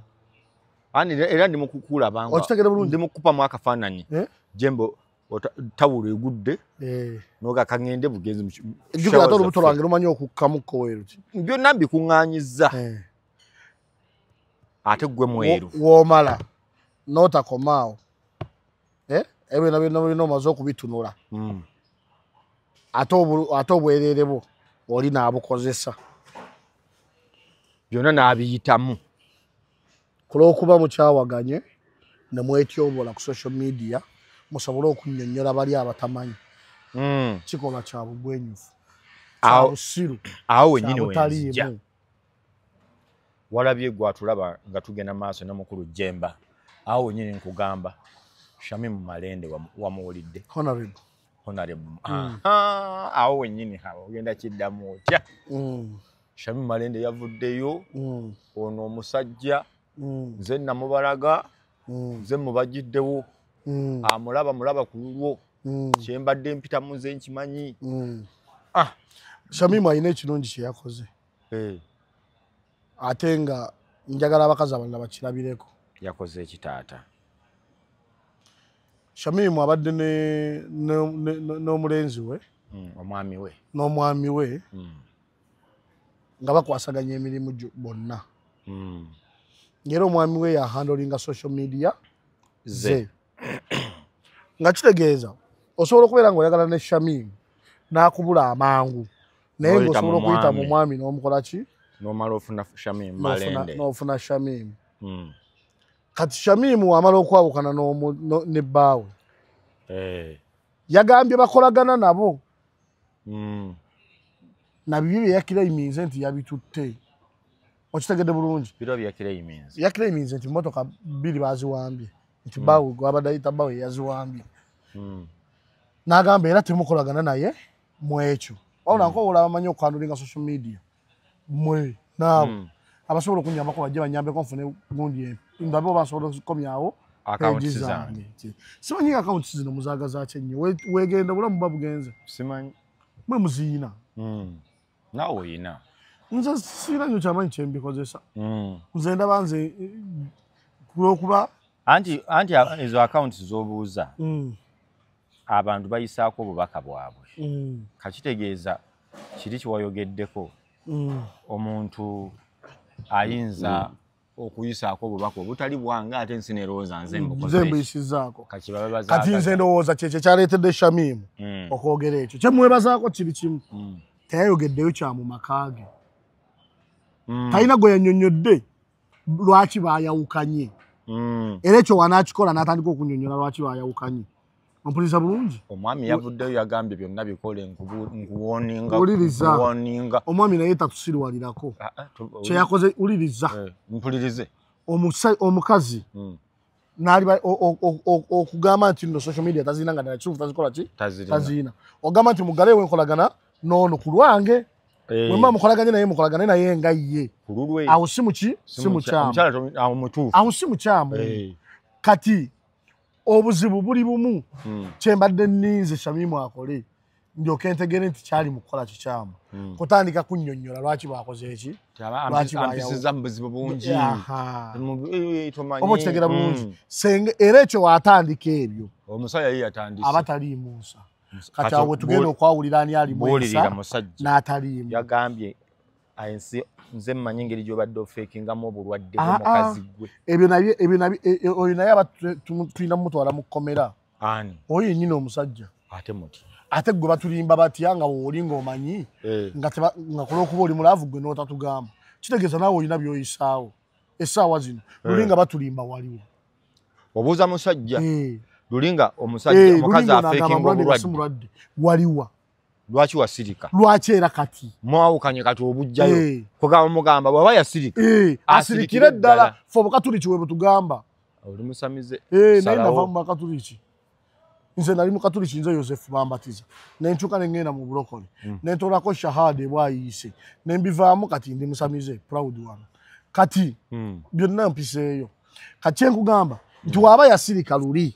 Ani era ndi mukukulaba nga. Okitegere bulungi. Ndi mukupamu akafaananyi. Jemba tawulo egudde. N'oga kangende bugenzi. Ejjukira ate olubuto lwange lumanyi okukkamuko weeruti. Byonna mbikuŋŋaanyizza. Ate ggwe mweru. W'omala n'otakomaawo. Ebyo byonna byonna omaze okubitunula. Ate obwereere bwo oli n'abukozesa. Byonna n'abiyitamu. Ku lw'okuba mukyawaganye ne mwetyobola ku social media musobole okunnyonnyola bali abatamanyi. Kikolwa kya bugwenyufu. Kya busiru. Awo wennyini wenzija. Walabye gwe atulaba nga tugenda maaso ne mukulu Jemba. Awo wennyini nkugamba Shamim Malende wamuwulidde. Honorable. Awo wennyini awo ogenda kiddamu otya. Shamim Malende yavuddeyo. Ono omusajja nze namubalaga, nze mubajjiddewo. Amulaba mulaba ku lulwo. Kye mbadde mpitamu nze nkimanyi. Shamim alina ekirungi kye yakoze. Ate nga njagala abakazi abalala bakirabireko. Yakoze ekitaata. Shamim abadde n'omulenzi we. Omwami we. N'omwami we. Nga bakwasaganya emirimu bonna. Ng'era omwami we yahandolinga social media ze. Nga kitegeeza osobola okubeera ng'oyagala ne Shamim n'akubula amangu naye ng'osobola okuyita mu mwami n'omukola ki? N'omala ofuna Shamim Malende. N'ofuna Shamim. Kati Shamim wamala okwawukana ne bbaawe. Yagambye bakolagana nabo. Na bibi bye yakiraiminze nti yabitutte. Okitegedde bulungi. Biro bye yakiraiminze. Yakiraiminze nti mmotoka bbiri baaziwambye. Nti bbaawe gw'abadde ayita bbaawe yaziwambye. N'agamba era temukolagana naye mu ekyo. Wabula nkowola abamanyi okuhandulinga social media. Mwe naabo abasobola okunnyambako bajje bannyambeko nfune gundi eno. Ndabe oba nsobola okukomyawo accounts zange. Simanyi accounts zino muzaagaza ki ennyo. Weegenda obulamu buba bugenze. Simanyi. Mwe muziyina. Naawe oyina. Nze sirina nnyo kyamanyi kye mbikozesa. Nze ndaba nze kulw'okuba anti ezo accounts z'obuuza abantu bayisaako obubaka bwabwe. Kakitegeeza kiri kyewayogeddeko omuntu ayinza okuyisaako obubaka obutali bwange ate ensi n'erowooza nze mbukoze. Nze mbuyisizzaako. Kati nze ndowooza kyekyo kyaleetedde Shamim okwogera ekyo. Kye mwebazaako kiri kimu. Teyayogeddeyo kya mu maka ge. Talina gwe yannyonnyodde lwaki baayawukanye. Era ekyo wanaakikola n'atandika okunnyonnyola lwaki baayawukanye. Ompuliriza bulungi? Omwami yavuddeyo yagambye byonna bikole nkuwoninga. Wuliriza. Omwami naye tatusiriwalirako. Kye yakoze wuliriza. Mpulirize. Omukazi n'aliba okugamba nti nno social media tazirina nga ddala kituufu tazikola ki? Tazirina. Ogamba nti muggalewo enkolagana n'ono ku lwange. Bwe muba mukolaganye naye mukolagane naye nga ye. Awo si muki? Si mukyamu. Awo si mukyamu. Kati obuzibu buli bumu. Kye mbadde nninze Shamimu akole. Ndyoke ntegere nti kyali mu kukola kikyamu. Kutandika kunnyonnyola lwaki bakoze eki? Lwaki bampisiza mu buzibu bungi. Oba okitegera bulungi. Senga era ekyo watandika ebyo. Omusajja ye yatandise. Abataliimu nsa. Kati awo tugenda okwawulira ani alimu ensa n'ataliimu. Yagambye ensi nze mmanyi engeri gy'obadde ofeekingamu obulwadde bw'omukazi gwe. Ebyo nabyo oyo naye aba tulina mumutwala mu kkomera. Ani? Oyo yennyini omusajja. Ate muti. Ate gwe batulimba batya nga wooli ng'omanyi nga kulw'okuba oli mulaavu gwe n'otatugamba. Kitegeeza naawe olina by'oyisaawo essaawa zino. Luli nga batulimba waliwo. Obuuza musajja. Luli nga omusajja omukazi afeekinga obulwadde. Waliwa. Lwaki wasirika? Lwaki era kati? Mwawukanye kati obujjayo. Kugamba mugamba bw'aba yasirika. Asirikire ddala. Ffe Obukatuliki we butugamba. Oli musamize. Naye nava mu Bakatuliki. Nze nali mukatuliki nze Yosefu bambatiza. Ne ntuuka ne ŋŋenda mu bulokole. Ne ntoolako shahada ebwayiise. Ne mbivaamu kati ndi musamize proud one. Kati byonna mpiseeyo. Kati kye nkugamba nti waba yasirika luli.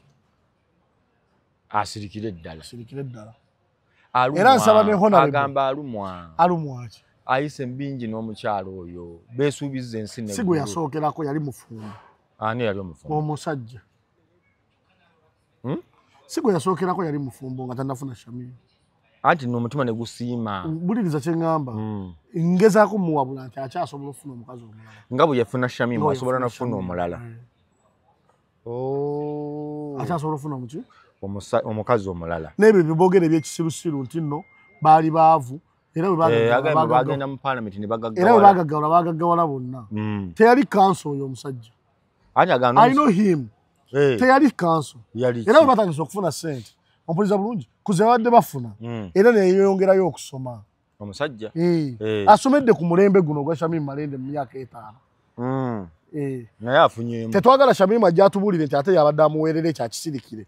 Asirikire ddala. Asirikire ddala. Era nsaba ne honorable. Agamba alumwa. Alumwa ki? Ayise mbingi n'omukyalo oyo. Beesuubizza ensi ne. Si gwe yasookerako yali mufumbo. Ani yali omufumbo? Omusajja. Si gwe yasookerako yali mufumbo nga tannafuna Shamimu. Anti n'omutima ne gusiima. Buliriza kye ŋŋamba. Ngezaako muwabula nti akyasobola okufuna omukazi omulala. Nga bwe yafuna Shamimu asobola n'okufuna omulala. Akyasobola okufuna muki? Omukazi omulala. N'ebyo byeboogera eby'ekisirusiru nti nno baali baavu era bwe bagenda mu paalamenti ne bagaggawala. Era bwe bagaggawala bagaggawala bonna. Teyali kanso oyo omusajja. I know him. Teyali kanso. Era bwe batandise okufuna ssente ompuliza bulungi kuze babadde bafuna era neyeyongerayo okusoma. Omusajja asomedde ku mulembe guno ogwa Shamimu Malende mu myaka 5. Naye afunyeemu. Tetwagala Shamimu ajja atubuulire nti ate yabadde amuweerera ekyakisirikire.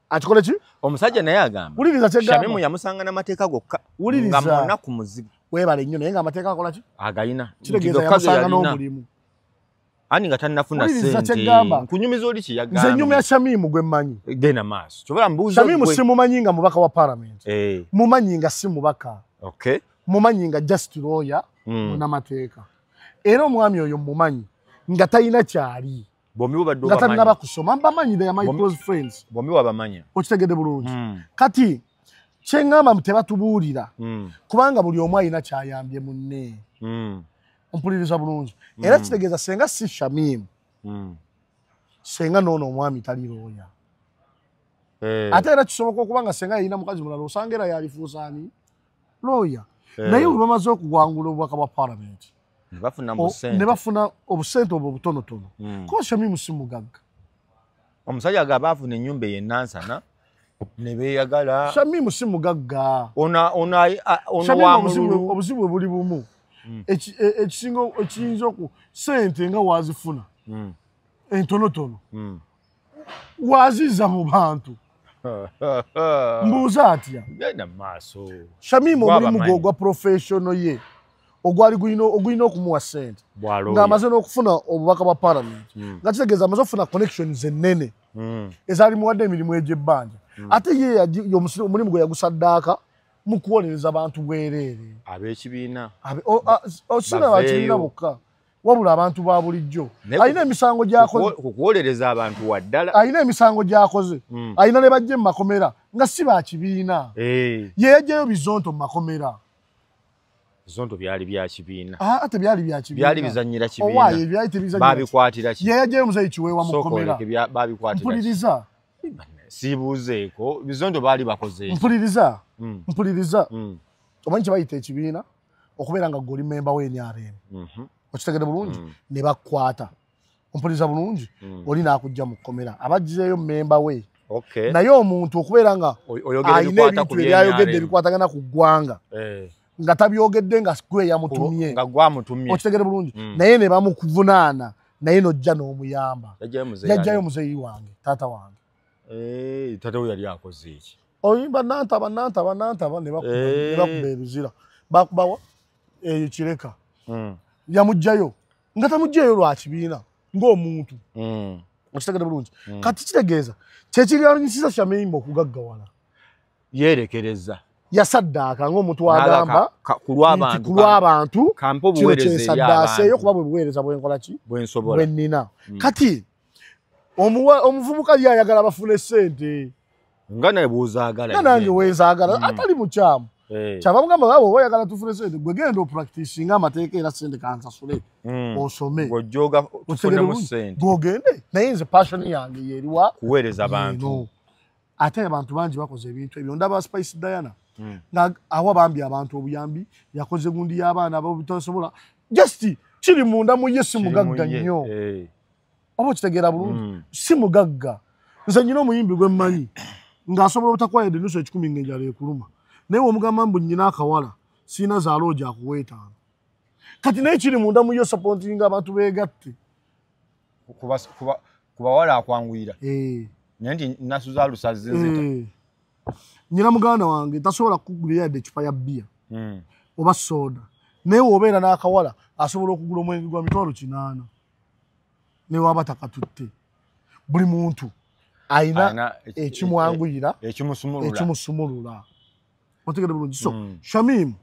Akikole ki? Omusajja naye agamba. Wuliriza kye gamba. Shamimu yamusanga n'amateeka gokka. Wuliriza. Nga munaku muzibu. Weebale nnyo naye ng'amateeka akola ki? Agayina. Kitegeeza yamusanga n'omulimu. Ani nga tannafuna ssente. Nkunyumiza oli kye yagambye. Nze nnyumya Shamimu gwe mmanyi. Genda maaso. Ky'oba mbuuza gwe. Shamimu simumanyi nga mubaka wa paalamenti. Mumanyi nga si mubaka. Okay. Mumanyi nga just lawyer munnamateeka. Era omwami oyo mumanyi nga talina kyali. Bombi obadde obamanyi. Nga tannaba kusoma mbamanyi, they are my close friends. Bombi wabamanya. Okitegedde bulungi. Kati kye ŋŋamba tebatubuulira. Kubanga buli omu alina kyayambye munne. Ompuliriza bulungi. Era kitegeeza senga si Shamimu. Senga n'ono omwami tali looya. Ate era kisoboka okuba nga senga yalina mukazi mulala osanga era yalifuusa ani? Looya. Naye bwe bamaze okuwangula obubaka bwa paalamenti ne bafuna obusente obwo obutonotono. Kuba Shamimu si mugagga. Omusajja agamba afuna ennyumba ey'e Nansana ne beeyagala. Shamimu si mugagga. Ono wa mululu. Obuzibu bwe buli bumu. Ekisinga ekiyinza oku ssente nga wazifuna entonotono waziza mu bantu. Mbuuza atya? Genda maaso. Shamimu omulimu gwe ogwa professional ye ogwali ogulina okumuwa ssente ng'amaze n'okufuna obubaka bwa paalamenti nga kitegeeza amaze okufuna connections ennene ezaalimuwadde emirimu egy'ebbanja. Ate ye omulimu gwe yagusaddaaka mu kuwolereza abantu bwereere. Ab'ekibiina. Si n'abakibiina bokka wabula abantu ba bulijjo. Alina emisango gy'akoze. Kuwolereza abantu waddala. Alina emisango gy'akoze. Alina ne bajje mu makomera nga si ba kibiina. Ye yaggyayo bizonto mu makomera. Bizonto byali bya kibiina. Ate byali bya kibiina. Byali bizannyira kibiina. Owaaye byali tebizannyira. Baabikwatira ki? Ye yaggyayo muzeeyi Kiweewa mu kkomera. Baabikwatira ki? Mpuliriza. Siibuuzeeko bizonto baali bakoze ki? Mpuliriza. Mpuliriza. Omanyi kye bayita ekibiina okubeera nga ggwe oli mmemba wa NRM. Okitegedde bulungi? Ne bakukwata. Ompuliriza bulungi? Oli n'akujja mu kkomera. Abaggyeeyo mmemba we. Naye omuntu okubeera nga alina ebintu ebyayogedde ebikwatagana ku ggwanga nga tabyogedde nga gwe yamutumye. Okitegedde bulungi? Naye ne bamukuvunaana naye n'ojja n'omuyamba. Yajjayo muzeeyi wange, taata wange. Taata we yali akoze eki? Oyimba nantaba nantaba nantaba ne bakuba ebizira. Bakubawa eyo Kireka. Yamuggyayo nga tamuggyayo lwa kibiina ng'omuntu. Okitegedde bulungi? Kati kitegeeza kyekirwanyisizza Shamimu okugaggawala. Yeerekereza. Yasaddaaka ng'omuntu agamba ku lw'abantu kino kyensaddaaseeyo kuba bwe buweereza bwenkola ki bwe nnina. Kati omuvubuka ye ayagala bafune ssente nga naye bw'ozaagala, nga nange wenzaagala, atali mukyamu. Kyava mugamba nga bw'oba oyagala tufune ssente, gwe genda opracticinga amateeka era ssente kansasule osome. Ng'ojjooga tufunemu ssente. Gw'ogende, naye nze passion yange y'eriwa kuweereza bantu. Ate abantu bangi bakoze ebintu ebyo. Ndaba Spice Diana nga awa bambi abantu obuyambi, yakoze gundi y'abaana abatasobola. Just kiri munda mu ye, si mugagga nnyo. Oba okitegeera bulungi, si mugagga. Nze nnyina omuyimbi gwe mmanyi ng'asobola obutakuwa yadde nusu 10 ng'enjala ekuluma. Naye w'omugamba mbu nnyina akawala sirina zaaloogi akuwa 5. Kati naye kiri munda mu ye supportinga abantu beegatte. Ku bawala akwanguyira. Naye nti nasuza lusazi nzita. Nnyina muganda wange tasobola kukugulira yadde eccupa ya bbiya oba soda. Naye w'obeera n'akawala asobola okugula omwenge gwa 800,000 ne waba takatutte. Buli muntu ayina ekimwanguyira ekimusumulula. Otegedde bulungi. So Shamim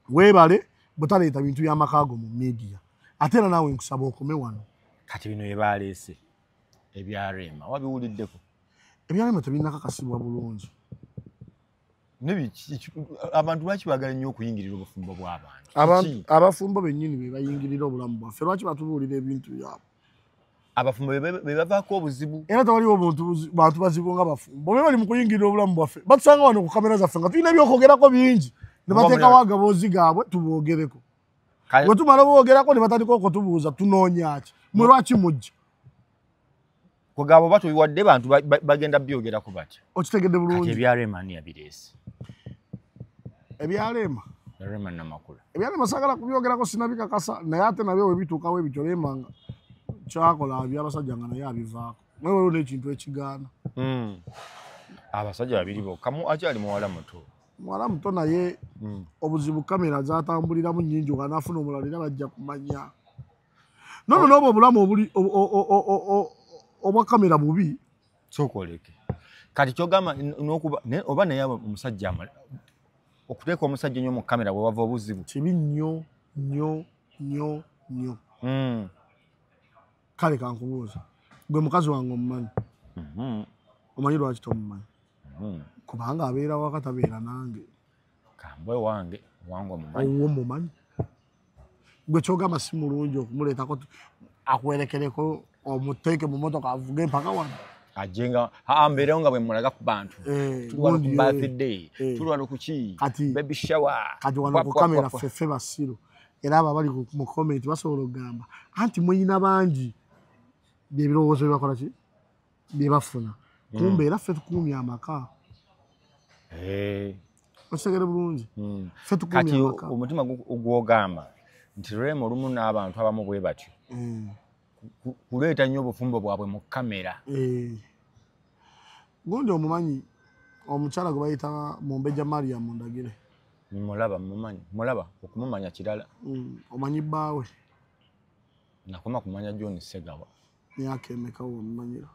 weebale butaleeta bintu by'amaka go mu media. Ate era naawe nkusaba okome wano. Kati bino bye baleese ebya Rema wabiwuliddeko? Ebya Rema tebinnakakasibwa bulungi. Abantu lwaki baagala nnyo okuyingirira obufumbo bw'abantu? Abafumbo bennyini be bayingirira obulamu bwaffe. Lwaki batubuulira ebintu byabwe? Abafumbo be bavaako obuzibu. Era tewaliwo bantu bazibu nga bafumbo. Be bali mu kuyingirira obulamu bwaffe. Batusanga wano ku kamera zaffe nga tulina ebyokwogerako bingi. Ne bateekawo agaboozi gaabwe tuboogereko. Bwe tumala boogerako ne batandika okutubuuza tunoonya ki? Mwe lwaki mujja? Kugabo batubiwadde bantu bagenda byogerako batya. Okitegedde bulungi. Kati ebya Rema ani yabireese? Ebya Rema? Rema Namakula. Ebya Rema saagala kubyogerako sinabikakasa, naye ate nabyo we bituukawo ebityo Rema nga kyakola eby'abasajja nga naye abivaako. Naye waliwo n'ekintu ekigaana. Abasajja babiri bokka, akyali muwala muto. Muwala muto naye obuzibu kamera zatambuliramu nnyingi nga n'afuna omulala era bajja kumanya. Nono n'obwo obulamu obuli obwa kamera bubi. Sooka oleke. Kati ky'ogamba n'okuba oba naye omusajja okuteeka omusajja ennyo mu kamera bwe wava obuzibu. Kibi nnyo nnyo nnyo nnyo. Kale kankubuuza, gwe mukazi wange omumanyi? Omanyi lwaki tomumanyi? Kubanga abeera waka tabeera nange. Kambwe wange omumanyi. Owwo omumanyi. Gwe ky'ogamba si mulungi okumuleetako akuwerekereko omuteeke mu mmotoka avuge mpaka wano. Ajenga mbeerewo nga bwe mulaga ku bantu. Tuli wano ku birthday, tuli wano ku ki, baby shower. Kati wano ku kamera ffeffe basiru. Era abo abali mu comment basobola okugamba anti muyina bangi byebirowoozo bye bakola ki bye bafuna. Kumbe era ffe tukuumye amaka. Okitegedde bulungi. Ffe tukuumye amaka. Kati omutima gw'ogamba nti Rema olumu n'abantu abamu bwe batyo kuleeta nnyo obufumbo bwabwe mu kamera. Gundi omumanyi omukyala gwe bayita Mumbejja Mariam Ndagire? Mulaba, mumanyi, mulaba okumumanya kirala. Omanyi bbaawe? Nakoma kumanya John Segawa. Myaka emeka w'omumanyira?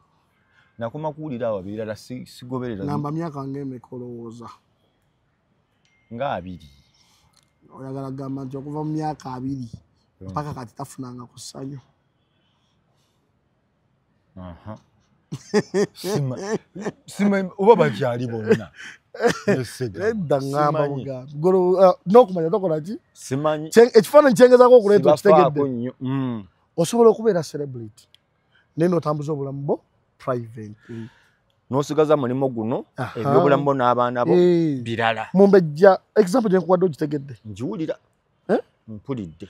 Nakoma kuwulira awo birala sigoberera. Namba myaka ng'emeka olowooza? Nga 2. Oyagala kugamba nti okuva mu myaka 2 mpaka kati tafunanga ku ssanyu. Sima oba bakyali bonna. Edda ngamba bugambi. N'okumanya tokola ki? Simanyi. Ekifaananyi kyengezaako okuleeta okitegedde. Osobola okubeera celebrity naye n'otambuza obulamu bwo private. N'osigaza mulimu guno ebyobulamu bwo n'abaana bo birala. Mumbejja example gye nkuwadde ogitegedde. Ngiwulira. Mpulidde.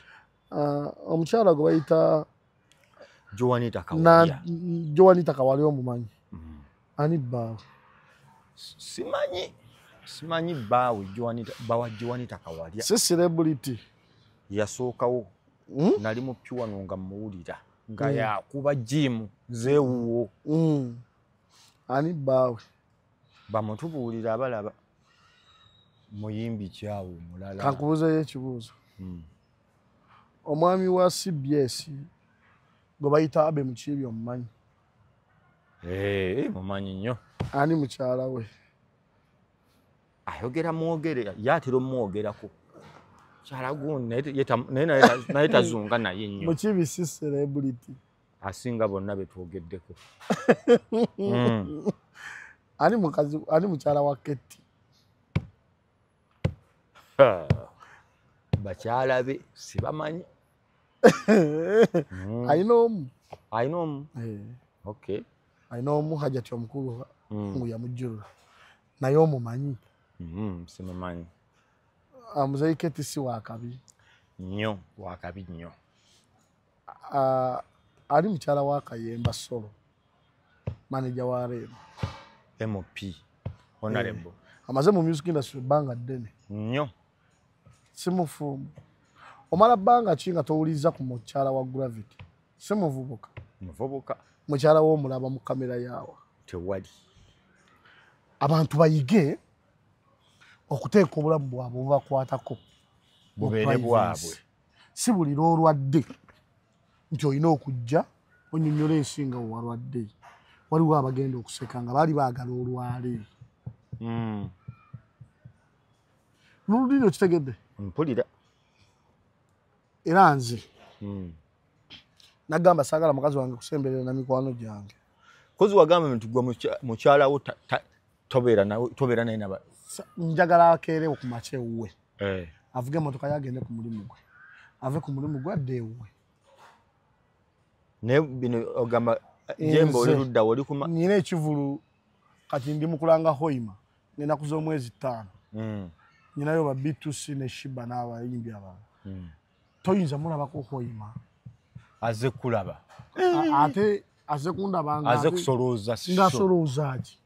Omukyala gwe bayita Joanita Kawalya. Joanita Kawalya omumanyi? Ani bbaawe? Simanyi. Simanyi bbaawe Joanita, bawa Joanita Kawalya. Si celebrity. Yasookawo. Nali mupya wano nga mmuwulira. Nga yakuba gym zeewuwo. Ani bbaawe? Bamutubuulira abalaba. Muyimbi kyawo mulala. Kankubuuzeeyo ekibuuzo. Omwami wa CBS gwe bayita Abe Mukiibi omumanyi? Mumanyi nnyo. Ani mukyala we? Ayogera mwogere yatera omwogerako. Kyala gundi naye tazunga naye nnyo. Mukibi si celebrity. Asinga bonna be twogeddeko. Ani mukazi ani mukyala wa Keti? Bakyala be sibamanyi. Alina omu. Alina omu? Okay. Alina omu Hajati omukulu ngu yamujjulula. Naye omumanyi. Simumanyi. Muzeeyi Keti si wakabi. Nnyo, wakabi nnyo. Ali mukyala wa Kayemba Solo, manager wa Rema. MP, honorable. Amaze mu music industry ebbanga ddene. Nnyo. Si mufumbo. Omala bbanga ki nga towuliriza ku mukyala wa Gravity? Si muvubuka. Muvubuka. Mukyala w'omulaba mu kamera yaawa. Tewali. Abantu bayige okuteeka obulamu bwabwe bubakwatako. Bubeere bwabwe. Si buli lw'olwadde nti olina okujja onyonnyola ensi nga walwadde. Waliwo abagenda okuseka nga baali baagala olwale. Lululiro okitegedde? Mpulira. Era nze nagamba saagala mukazi wange kusemberera na mikwano gyange. Kozi wagamba nti gwe mukyala wo tobeera naye naba. Njagala akeerewo ku makya ewuwe. Avuge emmotoka ye agende ku mulimu gwe. Ave ku mulimu gwe adde ewuwe. Naye bino ogamba Jemba oli ludda oli kuma. Nina ekivulu kati ndi mukulanga Hoima ngenda z'omwezi 5. Ninayo ba B2C ne Shiba n'abayimbi abalala. Toyinza mulabako Hoima. Aze kulaba. Ate aze kundaba nga aze kusolooza. Nga solooza ki?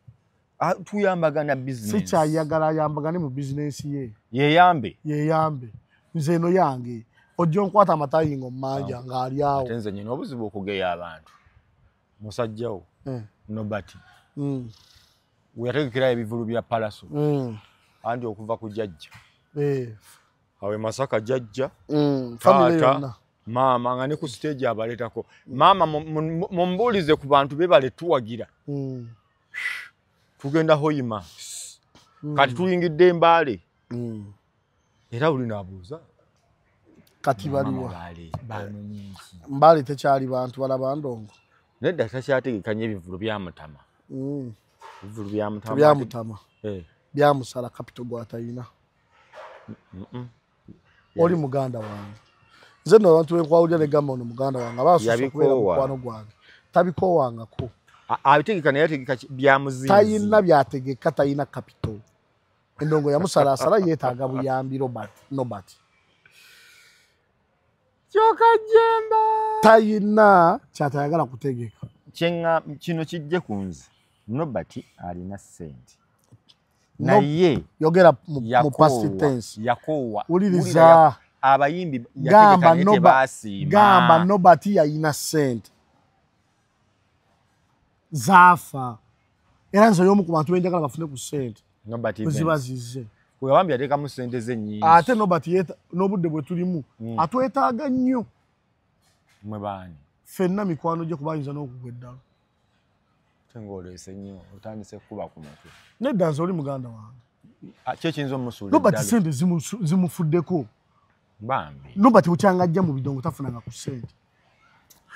Tuyambagana business. Sikyayagala ayambagane mu business ye. Yeyambe. Yeyambe. Nze eno yange. Ojja onkwata amatayingo mmanja ng'ali awo. Ate nze nnyina obuzibu okugeya abantu. Musajjawo. Nobati. We yategekerayo ebivulu bya Palaso. Anti okuva ku jjajja. Awe Masaka jjajja. Taata. Maama nga ne ku stage abaleetako. Maama mumbuulize ku bantu be baletuwagira. Tugenda Hoima. Kati tuyingidde Embaale. Era buli n'abuuza. Kati baliwa. Mbaale tekyali bantu balaba ndongo. Nedda takyategekanya ebivulu byamutama. Ebivulu byamutama. Byamutama. Byamusala capital gw'atalina. Oli muganda wange. Nze nno abantu benkwawulira ne gamba ono muganda wange abaasusse okubeera mukwano gwange. Tabikoowangako. Abitegeka naye yategeka byamuzinzi. Talina byategeka, talina capital. Endongo yamusalaasala yeetaaga buyambi Robert. Kyoka Jemba. Talina kyatayagala kutegeka. Kino kijje ku nze. Nobert alina ssente. Naye yogera mu past tense. Yakoowa. Wuliriza. Abayimbi yategeka naye tebaasiima. Gamba Nobert yalina ssente. Zaafa. Era nze y'omu ku bantu benjagala bafune ku ssente. Ziba zizze. Kwe yateekamu ssente ze nnyingi. Ate Nobert n'obudde bwe tulimu atwetaaga nnyo. Mmwe baani? Ffenna mikwano gye kuba ayinza n'okugwa eddala. Ate ng'oleese nnyo otandise kukuba ku mutwe. Nedda nze oli muganda wange. Ki ekiyinza omusuula eddala? Nobert ssente zimufuddeko. Bambi. Nobert bukyanga ajja mu bidongo tafunanga ku ssente.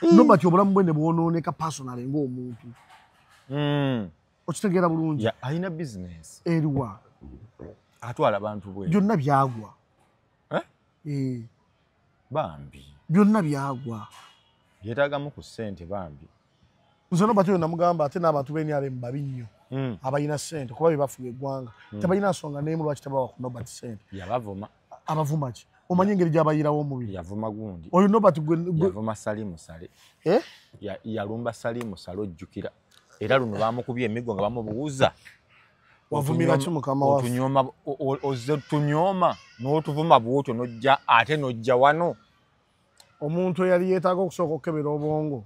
Nobert obulamu bwe ne bwonooneka personally ng'omuntu. Okitegeera bulungi. Alina business. Eriwa. Atwala abantu bwe. Byonna byagwa. Bambi. Byonna byagwa. Yeetaagamu ku ssente bambi. Nze Nobert oyo namugamba ate n'abantu b'NRM babi nnyo. Abalina ssente kuba be bafuga eggwanga. Tebalina nsonga n'emu lwaki tebawa ku Nobert ssente. Yabavuma. Abavuma ki? Omanyi engeri gy'abayirawo omubiri. Yavuma gundi. Oyo Nobert gwe yavuma Salimu Sale. Yalumba Salimu Sale ojjukira. Era luno bamukubye emiggo nga bamubuuza. Wavumira ki mukama waffe? Otunyooma ozze tunyooma n'otuvuma bw'otyo n'ojja ate n'ojja wano. Omuntu eyali yeetaaga okusooka okukebera obwongo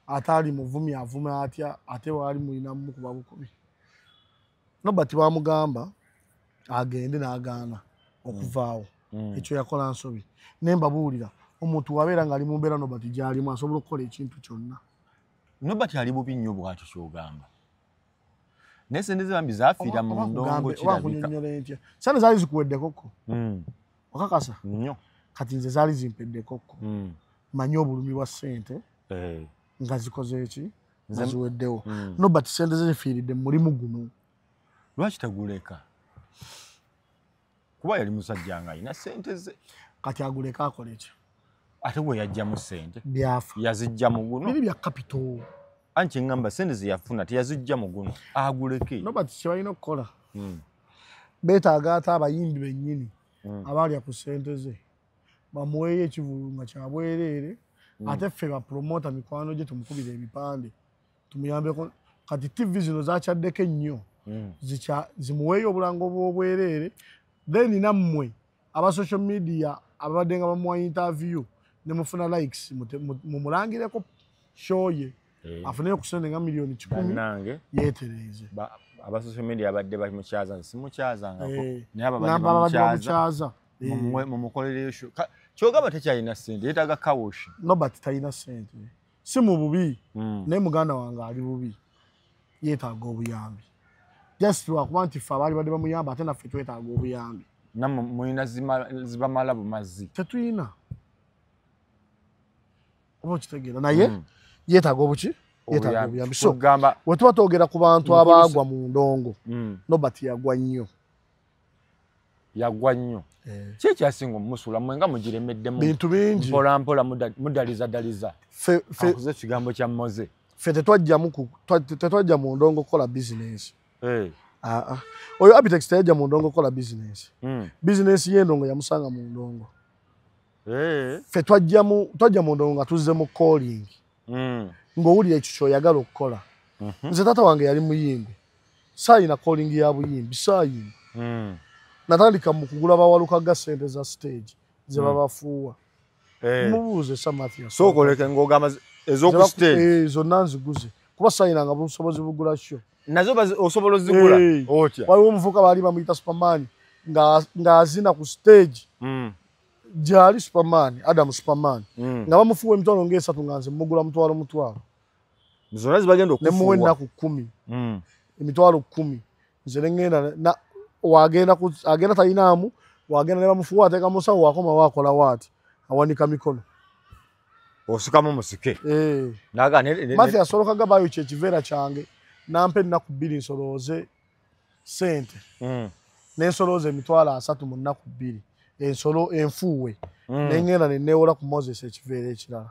ate ali muvumi avuma atya ate waali mulina mukuba bukubi. Nobert bamugamba agende n'agaana okuvaawo. Ekyo yakola nsobi. Naye mbabuulira omuntu wabeera ng'ali mu mbeera Nobert gy'alimu asobola okukola ekintu kyonna. Nobert ali bubi nnyo bw'atyo ky'ogamba. Naye sente ze bambi zaafiira mu ndongo kirabika. Sente zaali zikuweddekoko. Wakakasa? Nnyo. Kati nze zaali zimpeddekoko. Manyi obulumi bwa ssente nga zikoze eki nga ziweddewo. No, but sente ze zifiiridde mu mulimu guno. Lwaki taguleka? Kuba yali musajja nga alina ssente ze. Kati aguleka akole ki? Ate bwe yajjamu ssente. Byafa. Yazijja mu guno. Biri bya capital. Anti ngamba sente ze yafuna teyazijja mu guno. Aguleke. No, but kye balina okukola. Beetaaga ate abayimbi bennyini abalya ku ssente ze. Bamuweeyo ekivvulu nga kya bwereere. Ate ffe bapromota mikwano gye tumukubire ebipande. Tumuyambeko. Kati TV zino zakyaddeko ennyo. Zimuweeyo obulango bw'obwereere. Then nammwe aba social media ababadde nga bamuwa interview ne mufuna likes mumulangireko show ye. Afuneyo ku ssente nga miliyoni 100 yeetereeze. Aba social media abadde bamukyaza simukyazangako naye ababadde bamukyaza mumukolereyo show. Kyogamba tekyalina ssente yeetaaga kawoshi. No, but talina ssente. Si mu bubi naye muganda wange ali bubi yeetaaga obuyambi. Just lwakuba nti ffe abaali badde bamuyamba ate naffe twetaaga obuyambi. Nammwe mulina zibamala bumazzi. Tetulina. Oba okitegeera naye yeetaaga obuki? Yeetaaga obuyambi. So bwe tuba twogera ku bantu abaagwa mu ndongo, Nobert yagwa nnyo. Yagwa nnyo. Ki ekyasinga omumusula mmwe nga mugiremeddemu? Bintu bingi. Mpola mpola mudalizadaliza. Akoze ekigambo kya Moze. Ffe tetwajja mu ndongo kukola bizinensi. Oyo Abitex teyajja mu ndongo kukola bizinensi. Bizinensi y'endongo yamusanga mu ndongo. Ffe twajja mu ndongo nga tuzze mu calling. Ng'owulira ekyo ky'oyagala okukola. Nze taata wange yali muyimbi. Saayina calling ya buyimbi, saayina. Natandika mu kugula bawalukaga ssente za stage ze babafuuwa. Mubuuze Samathias. Sooka oleke ng'ogamba ez'oku stage. Zonna nziguze. Kuba saayinanga busobozi bugula show. Nazo osobola ozigula otya? Waliwo omuvubuka baali bamuyita Superman ng'azina ku stage. Gyali Superman, Adam Superman. Nga bamufuuwa emitwalo ng'esatu nga nze mmugula mutwalo mutwalo. Zonna zibagenda okufuuwa. Ne muwa ennaku 10. Emitwalo 10. Nze ne ŋŋenda agenda talinaamu, wagenda ne bamufuuwa ateeka mu nsawo wakoma waakola waati awanika mikono. Osikamu musike. Mathias Solokaga baayokya ekiveera kyange nampa ennaku 2 nsolooze ssente. Nensolooza emitwalo 30 mu nnaku 2. Ensolo enfuuwe. Ne ŋŋenda ne neewola ku Moses ekiveera ekirala.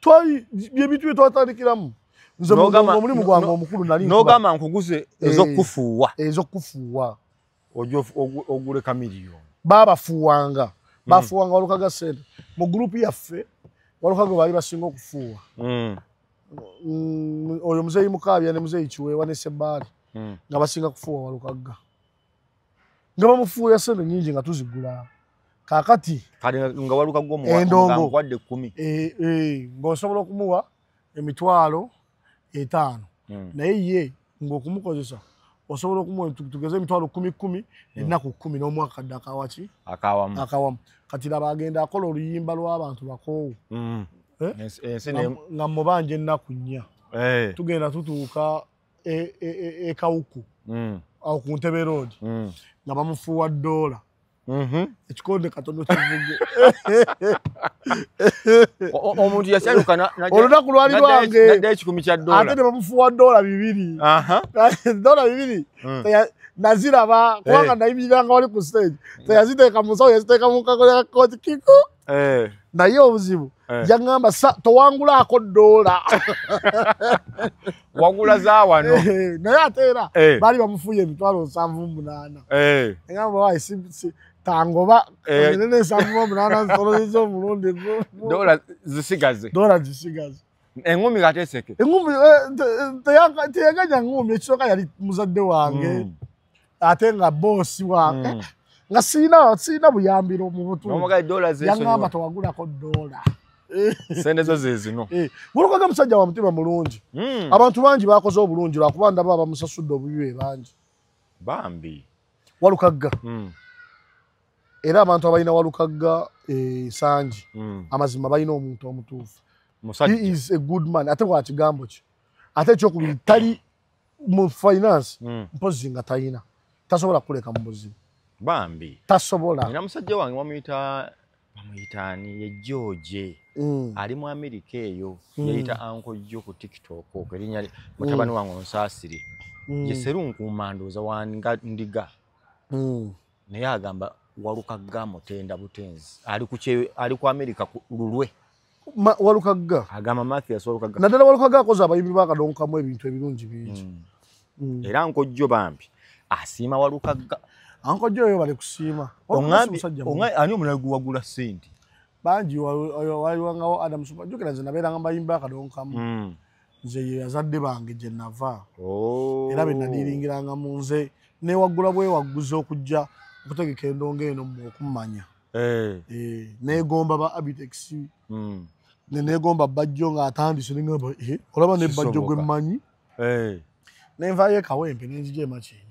Twali ebintu bye twatandikiramu. Nze omulimu gwange omukulu nali n'ogamba nkuguze ez'okufuuwa. Ez'okufuuwa. Ojja ogule kamiliyoni. Baabafuuwanga. Bafuuwanga Walukaga ssente. Mu gurupu yaffe Walukaga baali basinga okufuuwa. Oyo muzeeyi Mukaabya ne muzeeyi Kiweewa ne Sebbaali nga basinga kufuuwa Walukaga. Nga bamufuuya ssente nnyingi nga tuzigula. Kaakati nga Walukaga omuwadde 10. Ng'osobola okumuwa emitwalo 5. Naye ye ng'okumukozesa osobola okumuwa tugeze emitwalo 10 10 ennaku 10 n'omwaka kadde akawaki? Akawamu. Kati laba agenda akola oluyimba lw'abantu bakoowu. Nga mubanja ennaku 4. Tugenda tutuuka e Kawuku. Awo ku Ntebe Road. Nga bamufuuwa $. Ekikonde katono kivuge. Omuntu yasanyuka olunaku lwali lwange. Naddayo ekikumi kya $. Ate ne bamufuuwa $2. $2 naziraba kubanga nayimiriranga wali ku stage. Teyaziteeka mu nsawo yaziteeka mu kakooti kiko. Naye obuzibu yaŋŋamba towangulaako $. Wagula za wano. Naye ate era baali bamufuuye emitwalo 78. Eŋŋamba waayi tangoba nene 78 nsolozeza omulundi gumu. $ zisigaze. $ zisigaze. Engumi kateseke. Engumi teyaganya ngumi ekisooka yali muzadde wange. Ate nga boosi wange. Nga sirina buyambiro mu butuufu. Yaŋŋamba towagulako $. Sente zo ze zino. Walukaga musajja wa mutima mulungi. Abantu bangi bakoze obulungi lwakuba ndaba abamusasudde obubi be bangi. Bambi. Walukaga. Era abantu abalina Walukaga Nsangi amazima balina omuntu omutuufu. He is a good man. Ate wa kigambo ki. Ate ekyokubiri tali Mu finance mpozi nga tayina tasobola kuleka mu buzibu bambi tasobola. Nina musajja wange bamuyita ani ye George ali mu America eyo yayita Uncle Joe ku TikTok okwo erinnya mutabani wange onsaasire ye Serunkuuma ndowooza wa Ndiga naye agamba Walukagga mutenda butenzi ali ku America lulwe Walukagga agamba Mathias Walukagga naddala Walukagga akoze abayimbi bakadonkamu ebintu ebirungi bingi era Uncle Joe bambi asiima Walukagga. Uncle Joe bali kusiima ani omulala guwagula ssente bangi waliwangawo Adam Super jjukira nze nabeeranga mbayimbi bakadonkamu nze ye yazadde bange gye nava era be nadiringiranga mu nze newaggula bwewagguza okujja okutegeka endongo eno mu okummanya neegomba ba Abitex neegomba Bajjo ng'atandise nengamba olaba ne Bajjo gwe mmanyi nenvaayo e Kawempe nenzija e Makindye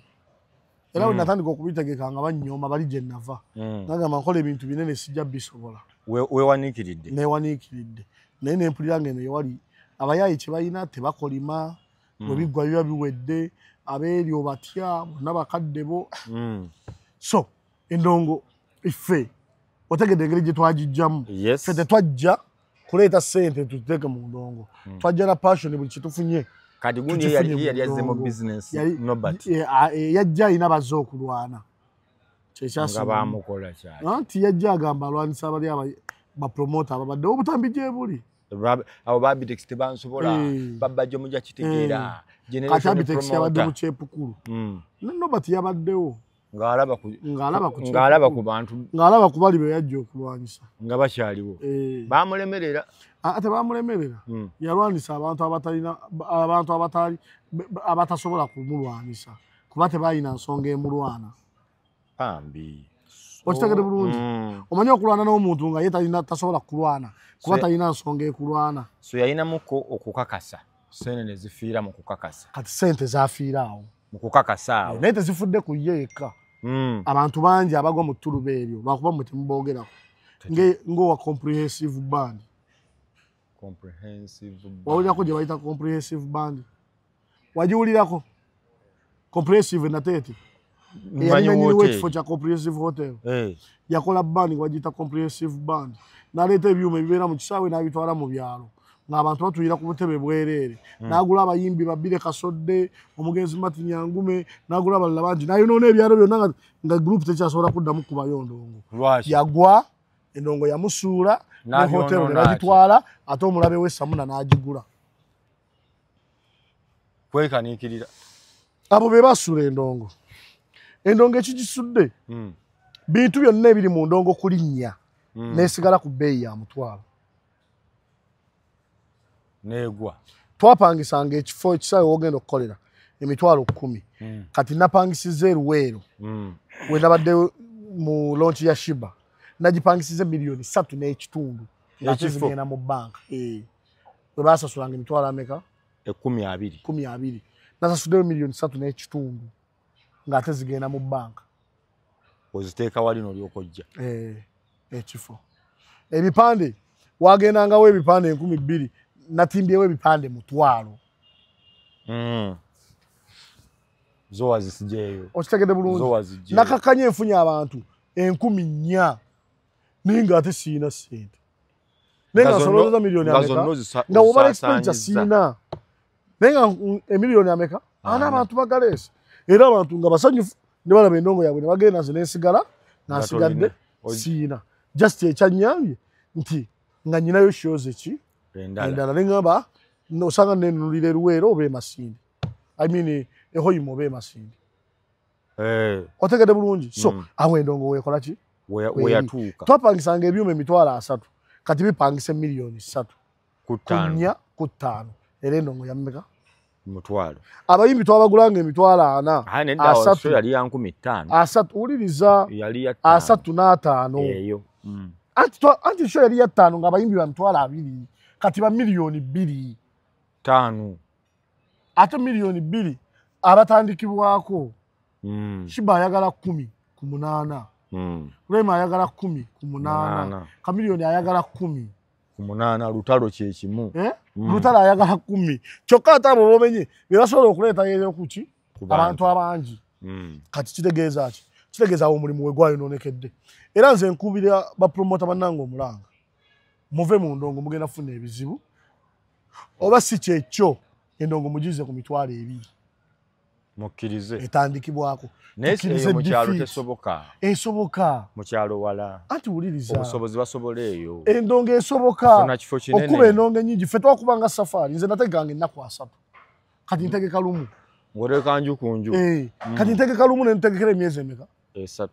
era bwe natandika okubitegeka nga banyooma bali gye nava nagamba nkola ebintu binene sijja bisobola. Weewaniikiridde? Neewaniikiridde naye nempulira ng'eno yewali abayaayi kye balina tebakolima bwe biggwa biba biwedde abeeri obatya bonna bakadde bo. So endongo iffe otegedde engeri gye twagijjamu. Ffe tetwajja kuleeta ssente tuteeke mu ndongo, twajja na passion buli kyetufunye. Kati gundi yali azze mu business Norbert yajja alina bazze okulwana nga bamukola kyali anti yajja agamba alwanisa abali bapromota ababadde obutambi gye buli abo ba Abitex tebansobola babajjo mujja kitegeera. Kati Abitex yabadde mu kyepukulu ne Norbert yabaddewo ng'alaba ku bantu ng'alaba ku bali be yajja okulwanyisa nga bakyaliwo bamulemerera. Ate bamulemerera yalwanisa abantu abatalina abantu abatali abatasobola kumulwanyisa kuba tebalina nsonga emulwana bambi. Okitegedde bulungi? Omanyi okulwana n'omuntu nga ye talina tasobola kulwana kuba talina nsonga ekulwana. So yalinamuko okukakasa sente ne zifiira mu kukakasa. Kati sente zafiira awo mu kukakasa awo naye tezifudde ku ye yekka. Abantu bangi abagwa mu ttuluba eryo lwakuba mmwe temuboogerako ng'owa comprehensive band. Wawulirako gye bayita comprehensive band? Wagiwulirako? Comprehensive Nateete eyali ekifo kya comprehensive hotel yakola band nga bagiyita comprehensive band n'aleeta ebyuma ebibeera mu kisaawe n'abitwala mu byalo ng'abantu batuyira ku butebe bwereere n'agula abayimbi Babire Kasodde, omugenzi Martin Yangume, n'agula abalala bangi n'ayonoona ebyalo byonna nga group tekyasobola kuddamu kubayo ndongo. Yagwa endongo yamusuula ne hotel ne bagitwala ate omulabe we Samuna n'agigula. Kwekaniikirira abo be basuula endongo. Endongo ekigisudde bintu byonna ebiri mu ndongo kulinnya n'esigala ku bbeeyi ya mutwalo negwa. Twapangisanga ekifo ekisaawe wogenda okukolera 10,000 kati napangisiza eruweero we nabadde mu launch ya Shiba nagipangisiza 3.5 million nga kizigenda mu banka we basasulanga emitwalo ameka 12 12 nasasuddeyo 3.5 million ng'ate zigenda mu banka. Oziteeka wali n'olyoka ojja ekifo ebipande wagendangawo ebipande 2,000 natimbyewo ebipande 5,000. Zo wazisijeeyo. Okitegedde bulungi? Nakakanya enfunye abantu 4,000 naye ng'ate siina ssente naye nga nsolooza miliyoni ameka nga wobala expenditure siina naye nga emiliyoni ameka ana abantu bagaleese era abantu nga basanyufu ne balaba endongo yaabwe ne bagenda nze nensigala nga nsigadde siina. Just ekyannyambye nti nga nnyinayo shows eki endala ne ŋŋamba osanga nenunulira eruweero oba e Masindi, I mean ehoyima oba e Masindi. Otegedde bulungi? So awo endongo weekola ki weyatuuka. Twapangisanga ebyuma 30,000 kati bipangisa 3 million ku 4 ku 5 era endongo yammeka mutwalo. Abayimbi twabagulanga 4,000 asatu yali ya 5,000 asatu wuliriza yali ya 35 eyo anti show yali ya 5 ng'abayimbi ba 20,000 kati ba 2 million 5 ate 2 million abatandikibwako. Shiba ayagala 10 ku 8, Rema ayagala 10 ku 8, Chameleone ayagala 10 Ku 8 lutalo kye kimu. Lutalo ayagala 10. Kyokka ate abo bomenye be basobola okuleeta yeyo kuki abantu abangi. Kati kitegeeza ki? Kitegeeza awo omulimu we gwayonoonekedde. Era nze nkubira bapromota bannange omulanga. Muve mu ndongo mugenda kufuna ebizibu. Oba si kyekyo endongo mugize ku 20,000. Mukkirize. Etandikibwako. Naye eyo mu kyalo tesoboka. Esoboka. Mu kyalo wala. Anti wuliriza. Obusobozi basobola eyo. Endongo esoboka. Okuba endongo ennyingi. Ffe twakubanga safari. Nze nategekanga ennaku 3. Kati ntegeka lumu. Ng'oleka nju ku nju. Kati ntegeka lumu ne ntegekera emyezi emeka? 3.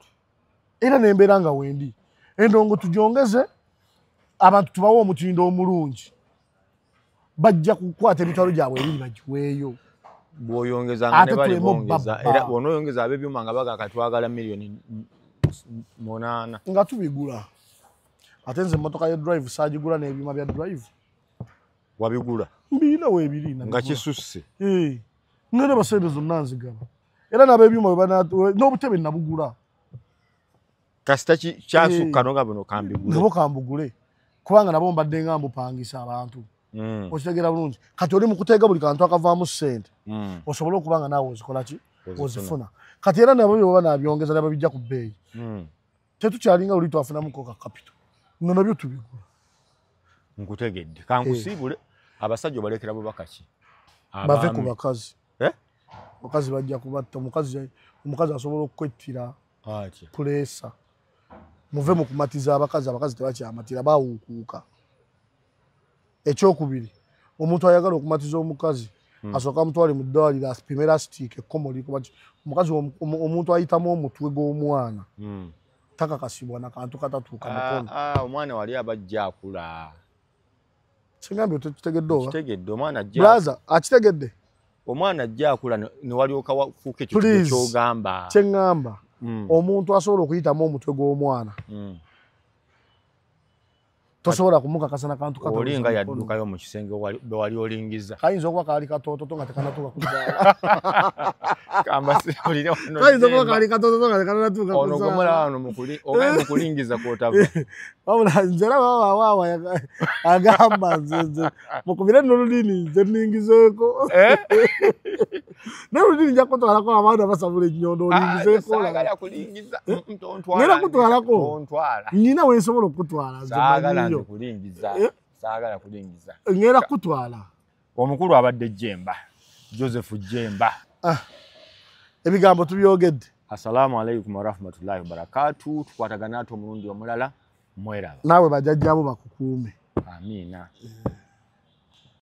Era ne mbeera nga wendi. Endongo tugyongeze, abantu tubawe omutindo omulungi. Bajja kukwata emitwalo gyabwe ebiri bagiweeyo. Bw'oyongeza nga ne bali bongeza. Era bw'onoyongeza ab'ebyuma nga baga katwagala 8 million. Nga tubigula. Ate nze emmotoka ya drive saagigula n'ebyuma bya drive. Wabigula? Mbirina weebiri. Nga kisusse. Ngenda basente zonna nzigaba. Era n'ab'ebyuma n'obutebe nabugula. Kasita kyasukka n'oga buno kambigule. Nabo kambugule. Kubanga nabo mbadde nga mbupangisa abantu. Okitegeera bulungi. Kati oli mu kuteega buli kantu akavaamu ssente. Osobole okuba nga naawe ozikola ki? Ozifuna. Kati era nabo bwe banabyongeza ne babijja ku bbeeyi. Tetukyalinga luli twafunamuko ka capital. Nga nabyo tubigula. Nkutegedde. Kankusiibule abasajja obalekera bubaka ki? Bave ku bakazi. Abakazi bajja kubatta. Omukazi asobola okukwettira. Puleesa. Muve mu kumatiza abakazi, abakazi tebakyamatira, baawuukuuka. Ekyokubiri, omuntu ayagala okumatiza omukazi asooka amutwale mu ddwaliro apime lasitiika ekkomo likuba ki. Omukazi omuntu ayitamu omutwe gw'omwana takakasibwa na kantu katatuuka mukono. Omwana wali abajja akula. Kingambye otekitegedde oba? Kitegedde, omwana ajja. Brother, akitegedde? Omwana ajja akula ne walyoka wafuuka ekyo ky'ogamba. Kye ŋŋamba, omuntu asobola okuyitamu omutwe gw'omwana tosobola kumukakasa na kantu kato. Olinga yaddukayo mu kisenge bwe wali olingiza. Kayinza okuba kaali katoototo nga tekanatuuka kuzaala. Kambasiibulire wano. Kayinza okuba kaali katoototo nga tekanatuuka kuzaala. Ono gomula wano ogaye mu kulingiza kw'otava. Wabula nze era baba agamba nze mukubire n'olulimi nze nningizeeko. N'olulimi nja kutwalako abaana basabula ennyondo olingizeeko. Saagala kulingiza. Ngenda kutwalako. Tontwala. Nnyina we nsobola okukutwala. Saagala kulingiza. Saagala kulingiza. Ngenda kutwala. Omukulu abadde Jemba. Joseph Jemba. Ebigambo tubyogedde. Assalamu alaikum warahmatullahi wabarakatuh. Tukwatagana ate omulundi omulala. Mweraba. Naawe bajjajjaabo bakukuume. Amiina.